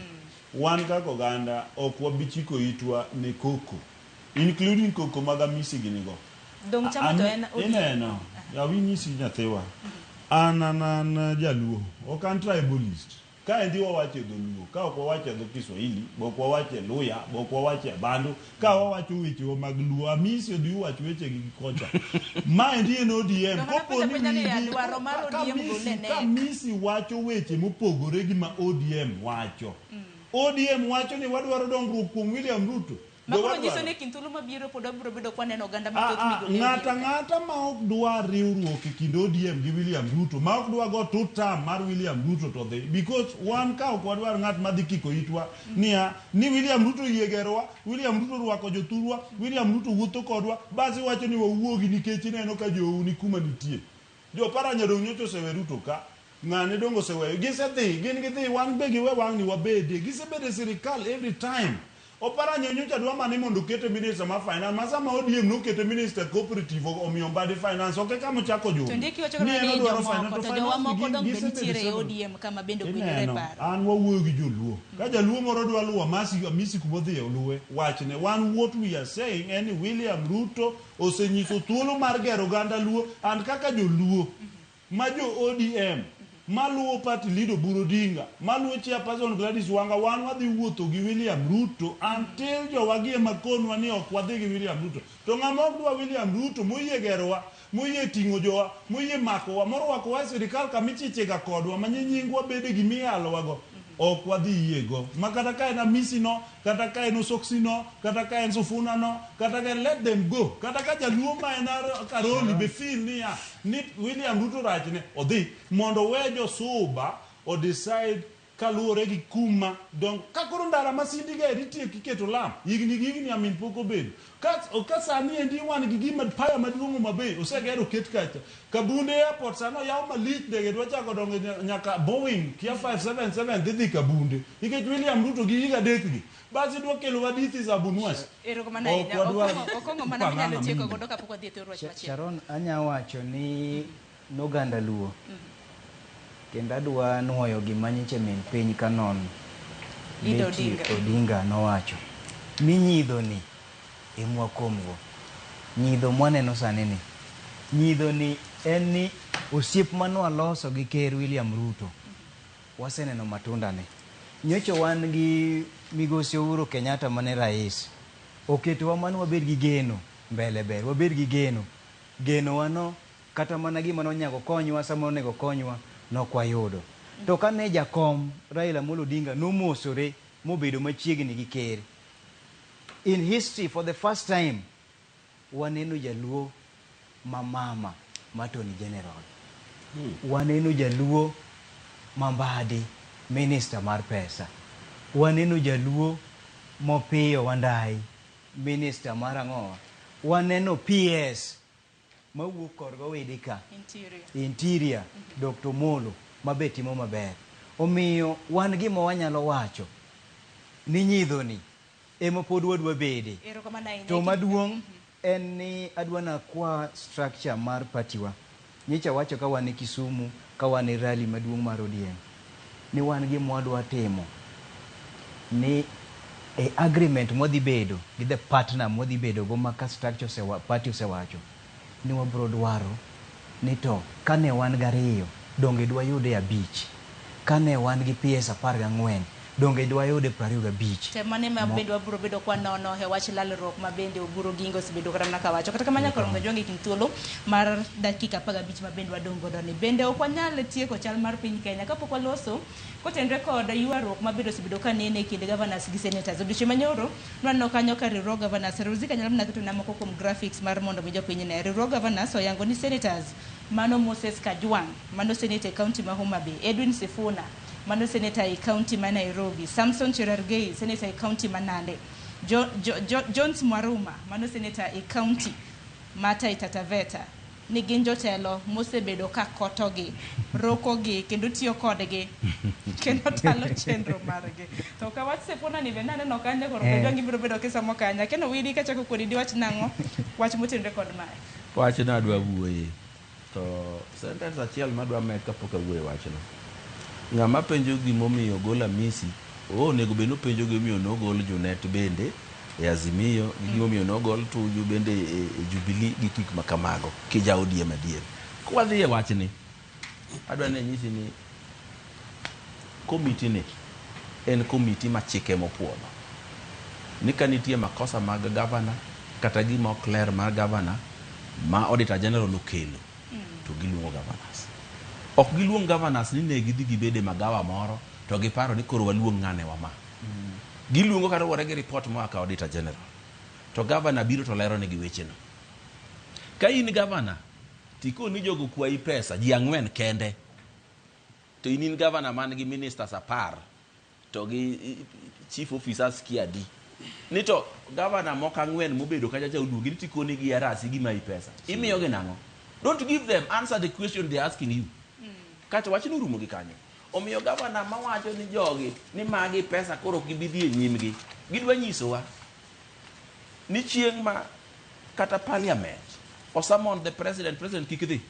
Wan kaka oganda ok wabi chiko itwa ne koko, including koko mag Amisi gini go. Dong chama to en ODM. Ineno, awinyisi nyathiwa. An an an jaluo, ok an tribalist. Ka endi wawacho e dholuo, ka ok wawacho e dho Kiswahili, be ok wawacho e Luya, be ok wawacho e Abandu, ka wawacho wechewa mag Luo, Amisi odhi uwach wechegi gi kocha. Ma endi en ODM. To mana Kopo penjo ni apenja ni wigi- dwaro mar ka ODM Amisi- gol e ka NEC. Amisi wacho weche mopogore gi ma ODM wacho. ODM wacho ni wadwaro dongruok kuom William Ruto. Ma Be koro wadwaro? nyiso ni kind thuolo mabiro pod wabiro bedo kwaneno oganda Ah, mathoth ah, migolo e ng'ata ODM. ng'ata ma ok dwar riwruok e kind ODM gi William Ruto ma ok dwa go two term mar William Ruto to dhi because wan ka ok wadwar ng'at madhi kiko itwa niya ni William Ruto oyie gerowa William Ruto orwako jothurwa William Ruto wuotho kodwa bas iwacho ni wawuogi nikech ineno ka jou ni kuma nitie Joparanya dong' nyocha osewe Ruto ka ng'ane dong' oseweyo gisedhi gin gidhi wan be giwe wang'ni wabede gisebedo e sirikal every time Oparanya nyocha dwa mani mondo okete minister mar finance ma sama ODM nokete minister cooperative omiyo Mbadi finance ok e kama ochako To jumbe ndiki wacho ni kata en ni odwaro jomoko finance to to finance jowa moko gin dong' be gisebedo nitiere e several ODM kama bende okwinjore Ineno, paro. an wawuoyo gi joluo. Ka jaluo moro dwa luwo Amasi, Amisi kuma odhiye oluwe wachne. Wan what we are saying en ni William Ruto osenyiso thuolo mar gero oganda luo and kaka joluo ma jo ODM maluwo party leader Oburu Odinga, maluwo chairperson Gladys Wanga, wan wadhi wuotho gi William Ruto until jowagi ema konwa ni ok wadhi gi William Ruto. To ng'ama ok dwa William Ruto moyie gerowa, moyie ting'o jowa, moyie makowa, morwakowa e sirikal kama ichichega kodwa, ma nyingwa bede gimiyalowago, ok wadhi yiego. Ma kata ka en Amisi no, kata ka en Osoksi no, kata ka en Sufuna no, kata ka en let them go. Kata ka jaluo ma en Karoli be feel niya, ni William Ruto rachne, odhi. Mondo owe josuba o decide kaluwore gi kuma dong ka koro ndara ma Sindiga eri itieko iketo lam higni gi higni amin pok obedo ka, ka sani endi wan gi gima paya maduong' Homa Bay oseger oket kacha Kabunde airport sani oyaw malich ndege dwa chako dongo nyaka Boeing kia 577 dhi dhi Kabunde nikech William Ruto gi higa adek gi bas idwa kelo hadithi za Abunuwasi Erokamano ok ahinya. wadwar Okong'o Okong'o mana minyalo pang'ang'a tieko mine godo kapok wadhi e thor wach machielo. Sharon, anya wacho ni noganda Luo kendo adwa nuoyo gima nyiche min piny kanon Ida Betty Odinga. Odinga nowacho ni nyidho ni emwakomgo nyidho mwaneno sani ni nyidho ni en ni osiep manwaloso gi ker William Ruto waseneno matunda ne nyocha wan gi migosi Uhuru Kenyatta mane rais oketowa mane wabed gi geno mbele ber wabed gi geno genowa no kata mana gima nonyago konywa sama onego konywa nokwayudo to kane jakom Raila Amolo Odinga nomosore mobedo machiegni gi ker in history for the first time waneno jaluo ma mama ma Attorney General waneno jaluo ma Mbadi minister mar pesa waneno jaluo Mopiyo Wandayi minister mar ang'owa waneno PS mawuok korga Owede ka Interior. Interior Dr. Molo mabe timo maber omiyo wan gima wanyalo wacho ni nyidhoni ema pod wadwa bede Erokamano ahinya. to maduong' en ni adwa nakwa structure mar party wa nyicha wacho ka wan e Kisumu ka wan e rally maduong' mar ODM ni wan gima wadwa timo ni e agreement mwadhi bedo gi the partner mwadhi bedo go ma ka structure osewa, party osewacho ni wabro dwaro ni to kane wan gariyo donge dwayude 5 kane wan gi PS 14 donge dwayude 25 Tem mane ma bende wabiro bedo kwa nono e wach lalruok ma bende Oburu Oginga osebedo kata mana kawacho. Kata kamano nyaka Rongo Jwangi kind thuolo mar dakika 15 ma bende wadong' godo ni. Bende ok wanyal tieko chal mar piny Kenya kapok waloso kotenre kod ywaruok ma bende osebedo ka nene e kind governors gi senators. Odiochieng' manyoro nwaneno kanyo ka riwruog governors Rosie kanyalo mana ketona moko kuom graphics mar mondo mi jopiny ne. Riwruog governors oyango ni senators mano Moses Kajwang' mano senator e county ma Homa Bay, Edwin Sifuna mano senator e county ma Nairobi, Samson Cherargei senator e county ma Nandi, Jones Mwaruma mano senator e county ma Taita Taveta ni gin jotelo mosebedo ka kotogi, rokogi kendo tiyo kodgi kendo talo chenro margi. To ka wach Sifuna ni bende aneno kanyo koro Kajwang' ibiro bedo kisomo kanyo. Kendo widi kachako kodi diwach nang'o wach motenore kod mae. Wachno adwa wuoye to sentence achiel madwa med kapok awuoyo e wachno. Ng'ama penjo gimomiyo ogol Amisi Oh, onego bed ni openjo gimomiyo nogol Junet bende e Azimio gi gimomiyo nogol Tuju bende e Jubilee gi gik ma kamago kija ODM adier. Kwadhi e wachni, adwa ni anyisi ni komiti ni en komiti ma chike mopuodho. Ni ka nitie makosa mag gavana kata gima ok ler mar gavana ma Auditor General okelo to giluongo governors. Ok giluong governors ni ne gidhi gibede magawa moro to giparo ni koro waluong ng'ane wa ma. Giluongo kaluwore gi report moa ka Auditor General. To governor biro to lero negi wecheno. Ka in governor tikoni jogo kwayi pesa ji ang'wen kende to in in governor man gi ministers 10 to gi chief officers kia adi. Ni to governor moko 4 mobedo kacha cha oluongi ni tikoni gi arasi gimayi pesa. Imiyogi nang'o? Don't give them, answer the question they are asking you. Kato wachno orumo gi kanyo. Omiyo governor mawacho ni jogi ni magi pesa koro ok gibi dhi e nyimgi. Gidwa nyisowa ni chieng' ma kata parliament osummon the president, president kik dhi.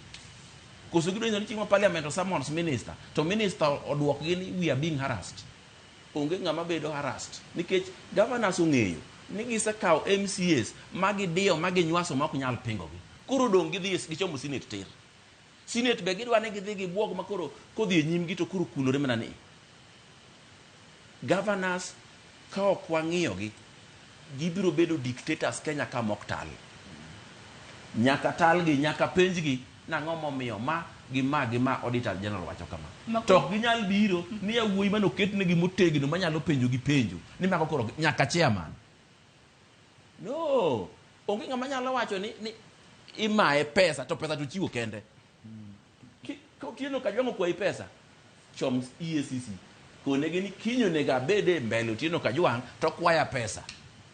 Koso gidwa nyiso ni chieng' ma parliament osummons minister, to minister oduokgi ni we are being harassed. Onge ng'ama bedo harassed nikech governors ong'eyo ni gisekawo MCAs ma gidiyo ma ginywaso ma ok nyal pingogi. Koro dong' gidhi gichomo Senate tir. Senate be gidwa ni gidhi gibuog ma koro kodhi e nyimgi to koro kulore mana ni. Governors ka ok wang'iyogi gibiro bedo dictators Kenya ka mok tal. Nyaka talgi, nyaka penjgi nang'o momiyo ma gi ma gi ma Auditor General wacho kama. To ok ginyal biro ni yawuoyi manoketnegi motegno manyalo penjo gi penjo ni mago koro nyaka chairman. No, onge ng'ama nyalo wacho ni imaye pesa to pesa to chiwo kende. Ka Otieno Kajwang' okwayi pesa, chom EACC. Konegi ni kiny onego abed e mbele Otieno Kajwang' to kwaya pesa.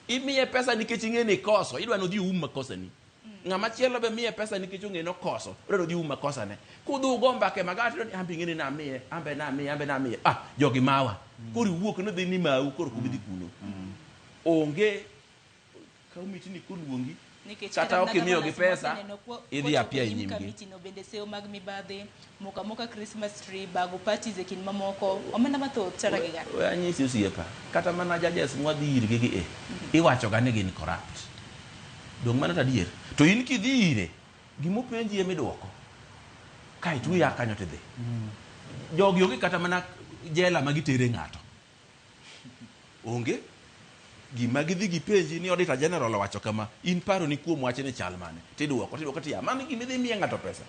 Imiye pesa nikech ing'e ni ikoso, idwa ni odhi oum makosani. Ng'ama chielo be miye pesa nikech ong'e ni okoso, odwa ni odhi oum makosane. Kudhi ugo mbaka e magawa tiyudo ni ambe ing'e ni namiye, ambe namiye, ambe namiye. Ah, jogi mawa. Koro iwuok ni dhi ni mau, koro ok ubi dhi kuno. Onge komiti ni koluongi kata ok imiyogi pesa idhi apia e nyimgi. Komiti no bende seyo mag mibadhi, moka moka Christmas tree, bago parties e kind mamoko, omenda mathoth tara gi gana. We anyisi osiepa, kata mana judges mwadhi irgi gi e, iwacho ga ni gin corrupt. Dong' mano to adier. To in kidhi ire, gimopenji emiduoko. Kaeto iya kanyo tidhi. Jogi onge kata mana jela ma gitere ng'ato. Onge. Gima gidhi gipenji ni Auditor General owacho kama, in paro ni kuom wachni chal mane? Tiduoko, tiduoko tiya. Mano gima idhi miye ng'ato pesa.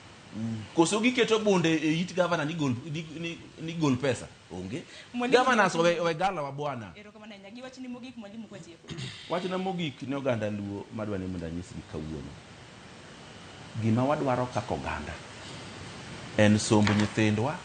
Koso giketo bunde e it governor ni gol pesa. Onge. Governors owe galawa bwana. Erokamano ahinya. Gi wachni mogik mwalimu kwatieko. Wachna mogik ne oganda Luo madwa ni mondo anyisgi kawuono. Gima wadwaro kaka oganda en somb nyithindwa,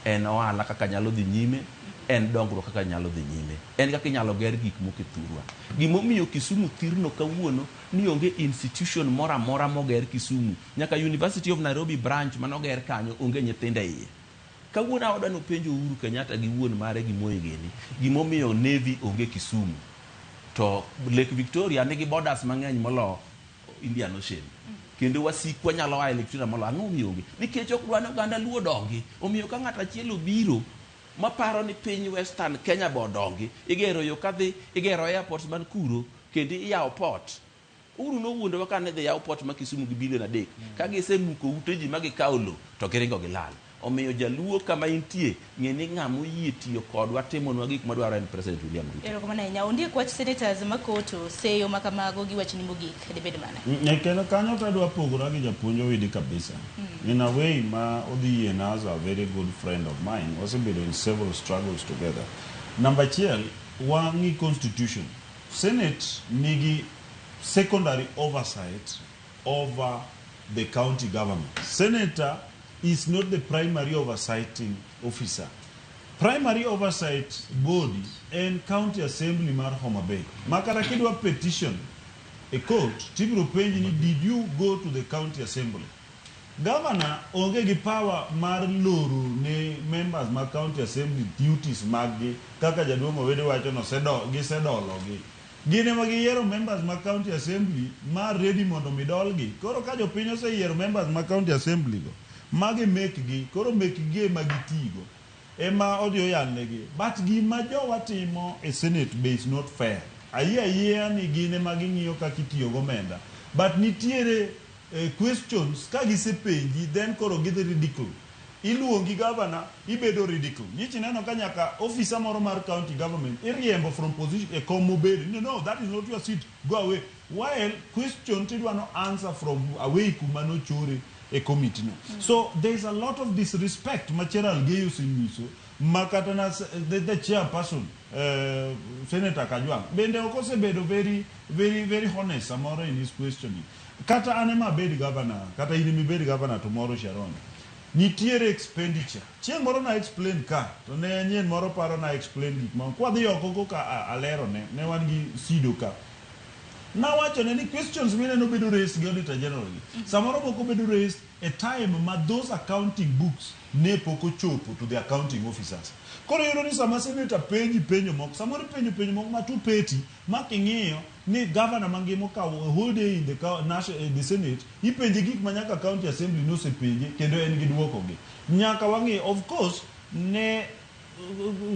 en ohala kaka nyalo dhi nyime, en dongruok kaka nyalo dhi nyime, en kaka inyalo ger gik moko e thurwa. Gimomiyo Kisumu thirno kawuono ni onge institution moro amora moger Kisumu, nyaka University of Nairobi branch manoger kanyo onge nyithindo e iye. Kawuono awadwa ni openjo Uhuru Kenyatta gi wuon mare gi Moi gini, gimomiyo Navy onge Kisumu to Lake Victoria nigi borders mang'eny molo Indian Ocean. Kendo wasikwa nyalo a e Lake Victoria molo, ang'o momiyo onge? Nikech ok dwa ni oganda Luo dongi. Omiyo ka ng'ato achiel obiro maparo ni piny Western Kenya bo odongi, igero yo kadhi, igero airports man kuro, kendo iyawo port. Uhuru nowuondowa ka ne dhi yaw port ma Kisumu gi bilion 3. Ka gisemuko ute ji ma gikawo lo, to giringo gilal. Omiyo jaluo kama intie, ng'e ni ng'ama oyie tiyo kodwa timonwa gik madwaro en President William Ruto. Erokamano ahinya. Ondiek wach senators makoto seyo makamago gi wachni mogik dibed mane? Kendo kanyo to adwa pogora gi japuonj Owidi kabisa. In a way ma odhi yiena as a very good friend of mine, wasebedo in several struggles together. Number achiel, wang'i constitution. Senate nigi secondary oversight over the county government. Senator is not the primary oversighting officer. Primary oversight body en county assembly mar Homa Bay. Ma kata kidwa petition e court, tibiro penji ni did you go to the county assembly? Governor onge gi power mar loro ne members mag county assembly duties maggi kaka jaduong' Owede wacho no gisedologi. Gin ema giyiero members mag county assembly ma ready mondo midolgi. Koro ka jopiny oseyiero members mag county assembly go, magi mekgi, koro mekgi ema gitigo. ema odhi oyalnegi. But gima jowa timo e Senate be is not fair. Ayie ayiea ni gin ema ging'iyo kaka itiyo gomenda. But nitiere questions ka gisepenji then koro gidhi ridicule. Iluongi governor, ibedo ridicule. Nyicha ineno ka nyaka officer moro mar county government iriembo from position e kom mobede. No, no, that is not your seat. Go away. While question tidwa no answer from away kuma nochore e committee no. So there is a lot of disrespect ma Cherargei osenyiso ma kata na the chairperson Senator Kajwang' bende ok osebedo very very very honest samoro in his questioning. Kata an ema abed governor, kata in ema ibed governor tomorrow Sharon. Nitiere expenditure. Chieng' moro na explain ka, to ne nyien moro paro na explain gik moko. Kwadhi oko koka alero ne, ne wan gi Sido ka. Nawacho ne ni questions mineno bedo raised gi Auditor General gi. Samoro moko bedo raised e time ma those accounting books ne pok ochopo to the accounting officers. Koro iyudo ni sama senator penji penjo moko, samoro ipenjo penjo moko ma too petty, ma king'iyo ni governor mangima okawo a whole day in the, national, in the senate, ipenje gik ma nyaka county assembly nosepenje kendo en gi duoko gi. Nyaka wang'i, of course, ne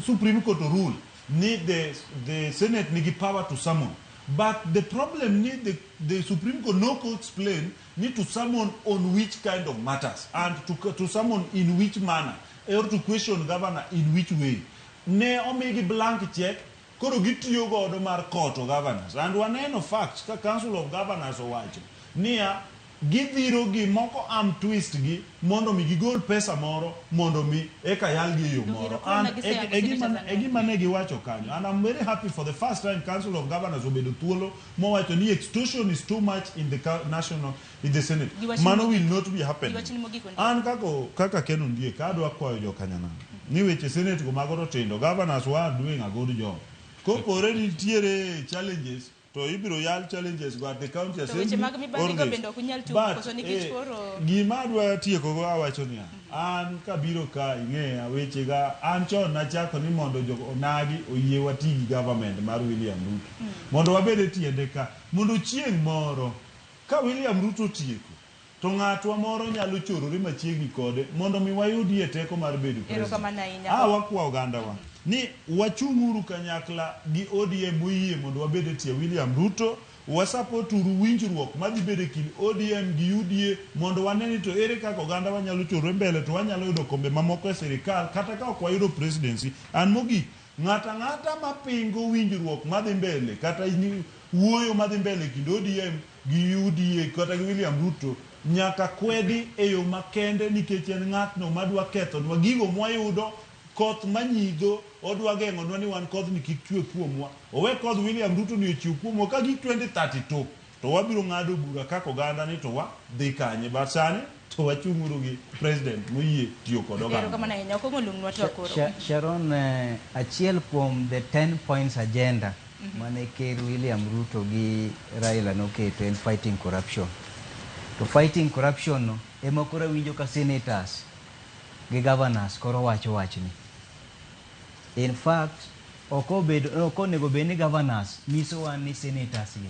Supreme Court rule ni the Senate nigi power to summon. But the problem ni the Supreme Court no co explain ni to summon on which kind of matters and to summon in which manner or to question governor in which way. Ne omigi blank check koro gitiyo godo mar koto governors. And waneno facts ka Council of Governors owacho niya gidhiro gi moko arm twist gi mondo mi gigol pesa moro mondo mi eka yal gi e yo moro. And e gima ne giwacho kanyo. And I'm very happy for the first time Council of Governors obedo thuolo mowacho ni extortion is too much in the national in the Senate. Mano will not be happening. An kaka Ken Ondiek adwa kwayo jokanyanam ni weche Senate go mago to tindo. Governors were doing a good job. Kopore nitiere challenges to ibiro yal challenges go at the county To weche assembly mag mibadhi or go this. bende ok unyal tugo But, koso nikech koro gima adwa tieko go awacho niya, an kabiro ka ing'eya wechega, an chon nachako ni mondo jo onagi oyie wati gi government mar William Ruto. Mondo wabed e tiende ka, mondo chieng' moro ka William Ruto otieko, to ng'atwa moro nyalo chorore machiegni kode mondo mi wayudie teko mar bedo president. Erokamano ahinya. Wakwa ogandawa ni wachung'uru kanyakla gi ODM moyie mondo wabed e tie William Ruto, wasupport uru winjruok madhi bedo e kind ODM gi UDA mondo wane ni to ere kaka oganda wanyalo chorore mbele to wanyalo yudo kombe mamoko e sirikal kata ka ok wayudo presidency. An mogik, ng'ata ang'ata mapingo winjruok madhi mbele kata wuoyo madhi mbele e kind ODM gi UDA kata gi William Ruto nyaka kwedi e yo makende nikech en ng'atno madwa kethonwa gigo mwayudo koth manyidho odwa geng'onwa ni wan kodhni kik chwe kuomwa. Owe kodh William Ruto ni ochiw kuomwa ka gik 2032 to wabiro ng'ado bura kaka oganda ni to wadhi kanye. But sani to wachung'uru gi president moyie tiyo kod oganda. Erokamano ahinya. Okong'o lungnwa to koro. Sharon, achiel kuom the 10 points agenda mane Ker William Ruto gi Raila noketo en fighting corruption. To fighting corruption no ema koro awinjo ka senators gi governors koro wacho wachni. In fact, ok onego bed ni governors nyisowa ni senators gi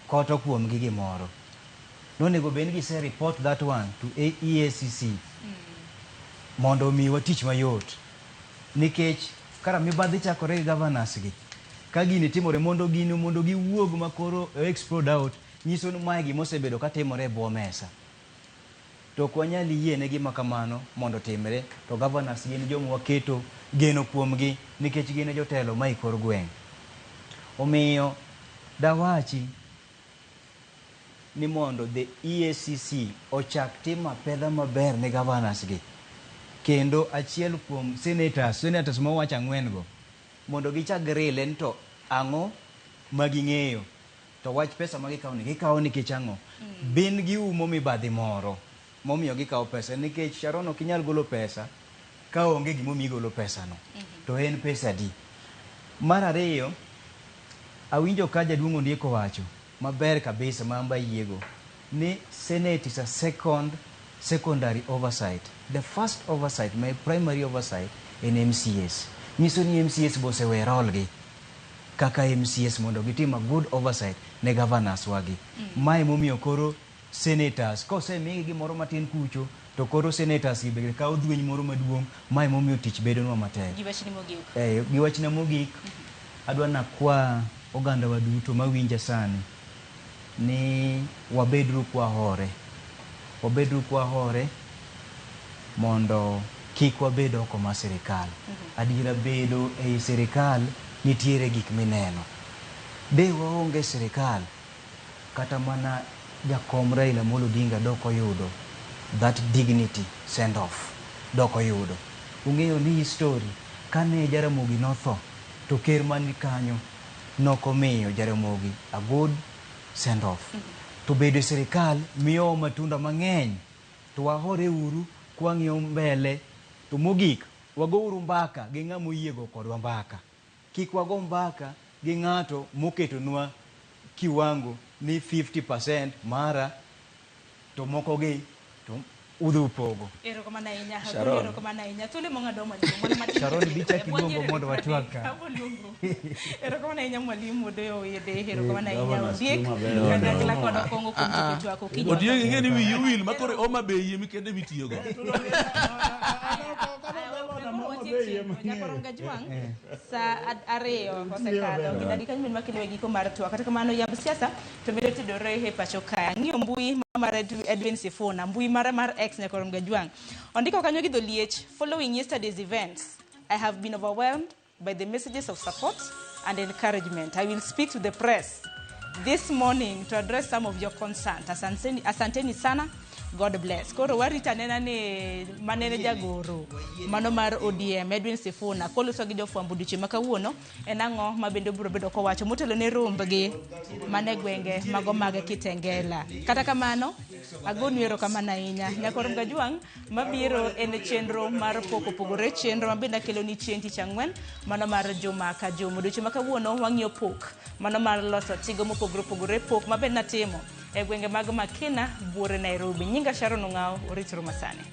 koto kuomgi gimoro. Nonego bed ni gise report that one to EACC mondo omiwa tich mayot. Nikech kara mibadhi chakore gi governors gi. Ka gini timore mondo gini mondo giwuog makoro explode out, nyiso ni mae gima osebedo katimore e bwo mesa. To ok wanyal yie ne gima kamano mondo otimre, to governors gin joma waketo geno kuomgi nikech gin e jotelo ma e kor gweng'. Omiyo dawachi ni mondo the EACC ochak timo apedha maber ne governors gi. Kendo achiel kuom senators mowacho ang'wen go, mondo gichak girile ni to ang'o ma ging'eyo, to wach pesa ma gikawo ni gikawo nikech ang'o? Bin giumo mibadhi moro momiyo gikawo pesa, nikech Sharon ok inyal golo pesa ka onge gimomiyo igolo pesa no. To en pesa adi? Mar ariyo, awinjo ka jaduong' Ondiek owacho maber kabisa ma amba yiego ni Senate is a secondary oversight. The first oversight, my primary oversight en MCAs. Nyiso ni MCAs bo osewe role gi kaka MCAs mondo gitim a good oversight ne governors wagi. Mae momiyo koro Senators kosemigi gimoro matin kucho to koro senators gi bende kawo dhweny moro maduong' ma emomiyo tich bedonwa matek. Gi wachni mogik. Gi wachna mogik, adwa nakwa ogandawa duto mawinja sani ni wabedru kwahore. Wabedru kwahore mondo kik wabed oko mar sirikal. Adiera bedo ei sirikal nitiere gik mineno. De waonge sirikal, kata mana jakom Raila Amolo Odinga dok oyudo that dignity send off dok oyudo. Ung'eyo ni history kane Jaramogi notho to ker mani kanyo nokomiyo Jaramogi a good send off. To bedo e sirikal miyowa matunda mang'eny to wahore uru kwang'iyo mbele to mogik wagouru mbaka gi ng'ama oyiego kodwa mbaka. Kik wago mbaka gi ng'ato moketonwa kiwango ni 50% mara to moko gi to udhi upogo. Erokamano ahinya. Sharon. Erokamano ahinya. Thuolo mong'ado mwalimu. Mana matin. Sharon, bi chak iluongo mondo watwag ka. Abo luongo. Erokamano ahinya mwalimu Odoyo Oyede. Erokamano ahinya Governor Ondiek. Stuma ber. Kanyakla kod Okongo kuom chopo twak okinyi. Ondiek ing'e ni wiyi owil ma koro Homa Bay emi kende mitiyogo. Nyakorom Gajwang' sa 2 osekalo gi dakika nyime makelo e giko mar twak. Kata kamano yab siasa to medo tudore e pacho kae. Ang'iyo mbui mar Edwin Sifuna, mbui mare mar X Nyakorom Gajwang'. Ondiko kanyo gi dholiech, following yesterday's events, I have been overwhelmed by the messages of support and encouragement. I will speak to the press this morning to address some of your concerns. Asanteni, asanteni sana. God bless. Koro warito anena ni manene jagoro mano mar ODM Edwin Sifuna koloso gi jofwambo odiochieng' ma kawuono en ang'o ma bende obiro bedo kowacho motelo ne rombgi mane gwenge mago mag Kitengela. Kata kamano, agonu erokamano ahinya. Nyakorom Gajwang' mabiro en chenro mar pok opogore, chenro ma bende akelo ni chieng' tich ang'wen mano mar juma ka juma. Odiochieng' ma kawuono wang'iyo pok mano mar loso tigo mopogore opogore, pok ma bende natimo e gwenge mag Makina, Buore, Nairobi. Nyinga Sharon Ong'ao, oritro masani.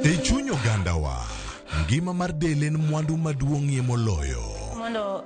E chuny ogandawa, ngima mar del en mwandu maduong'ie moloyo. Mondo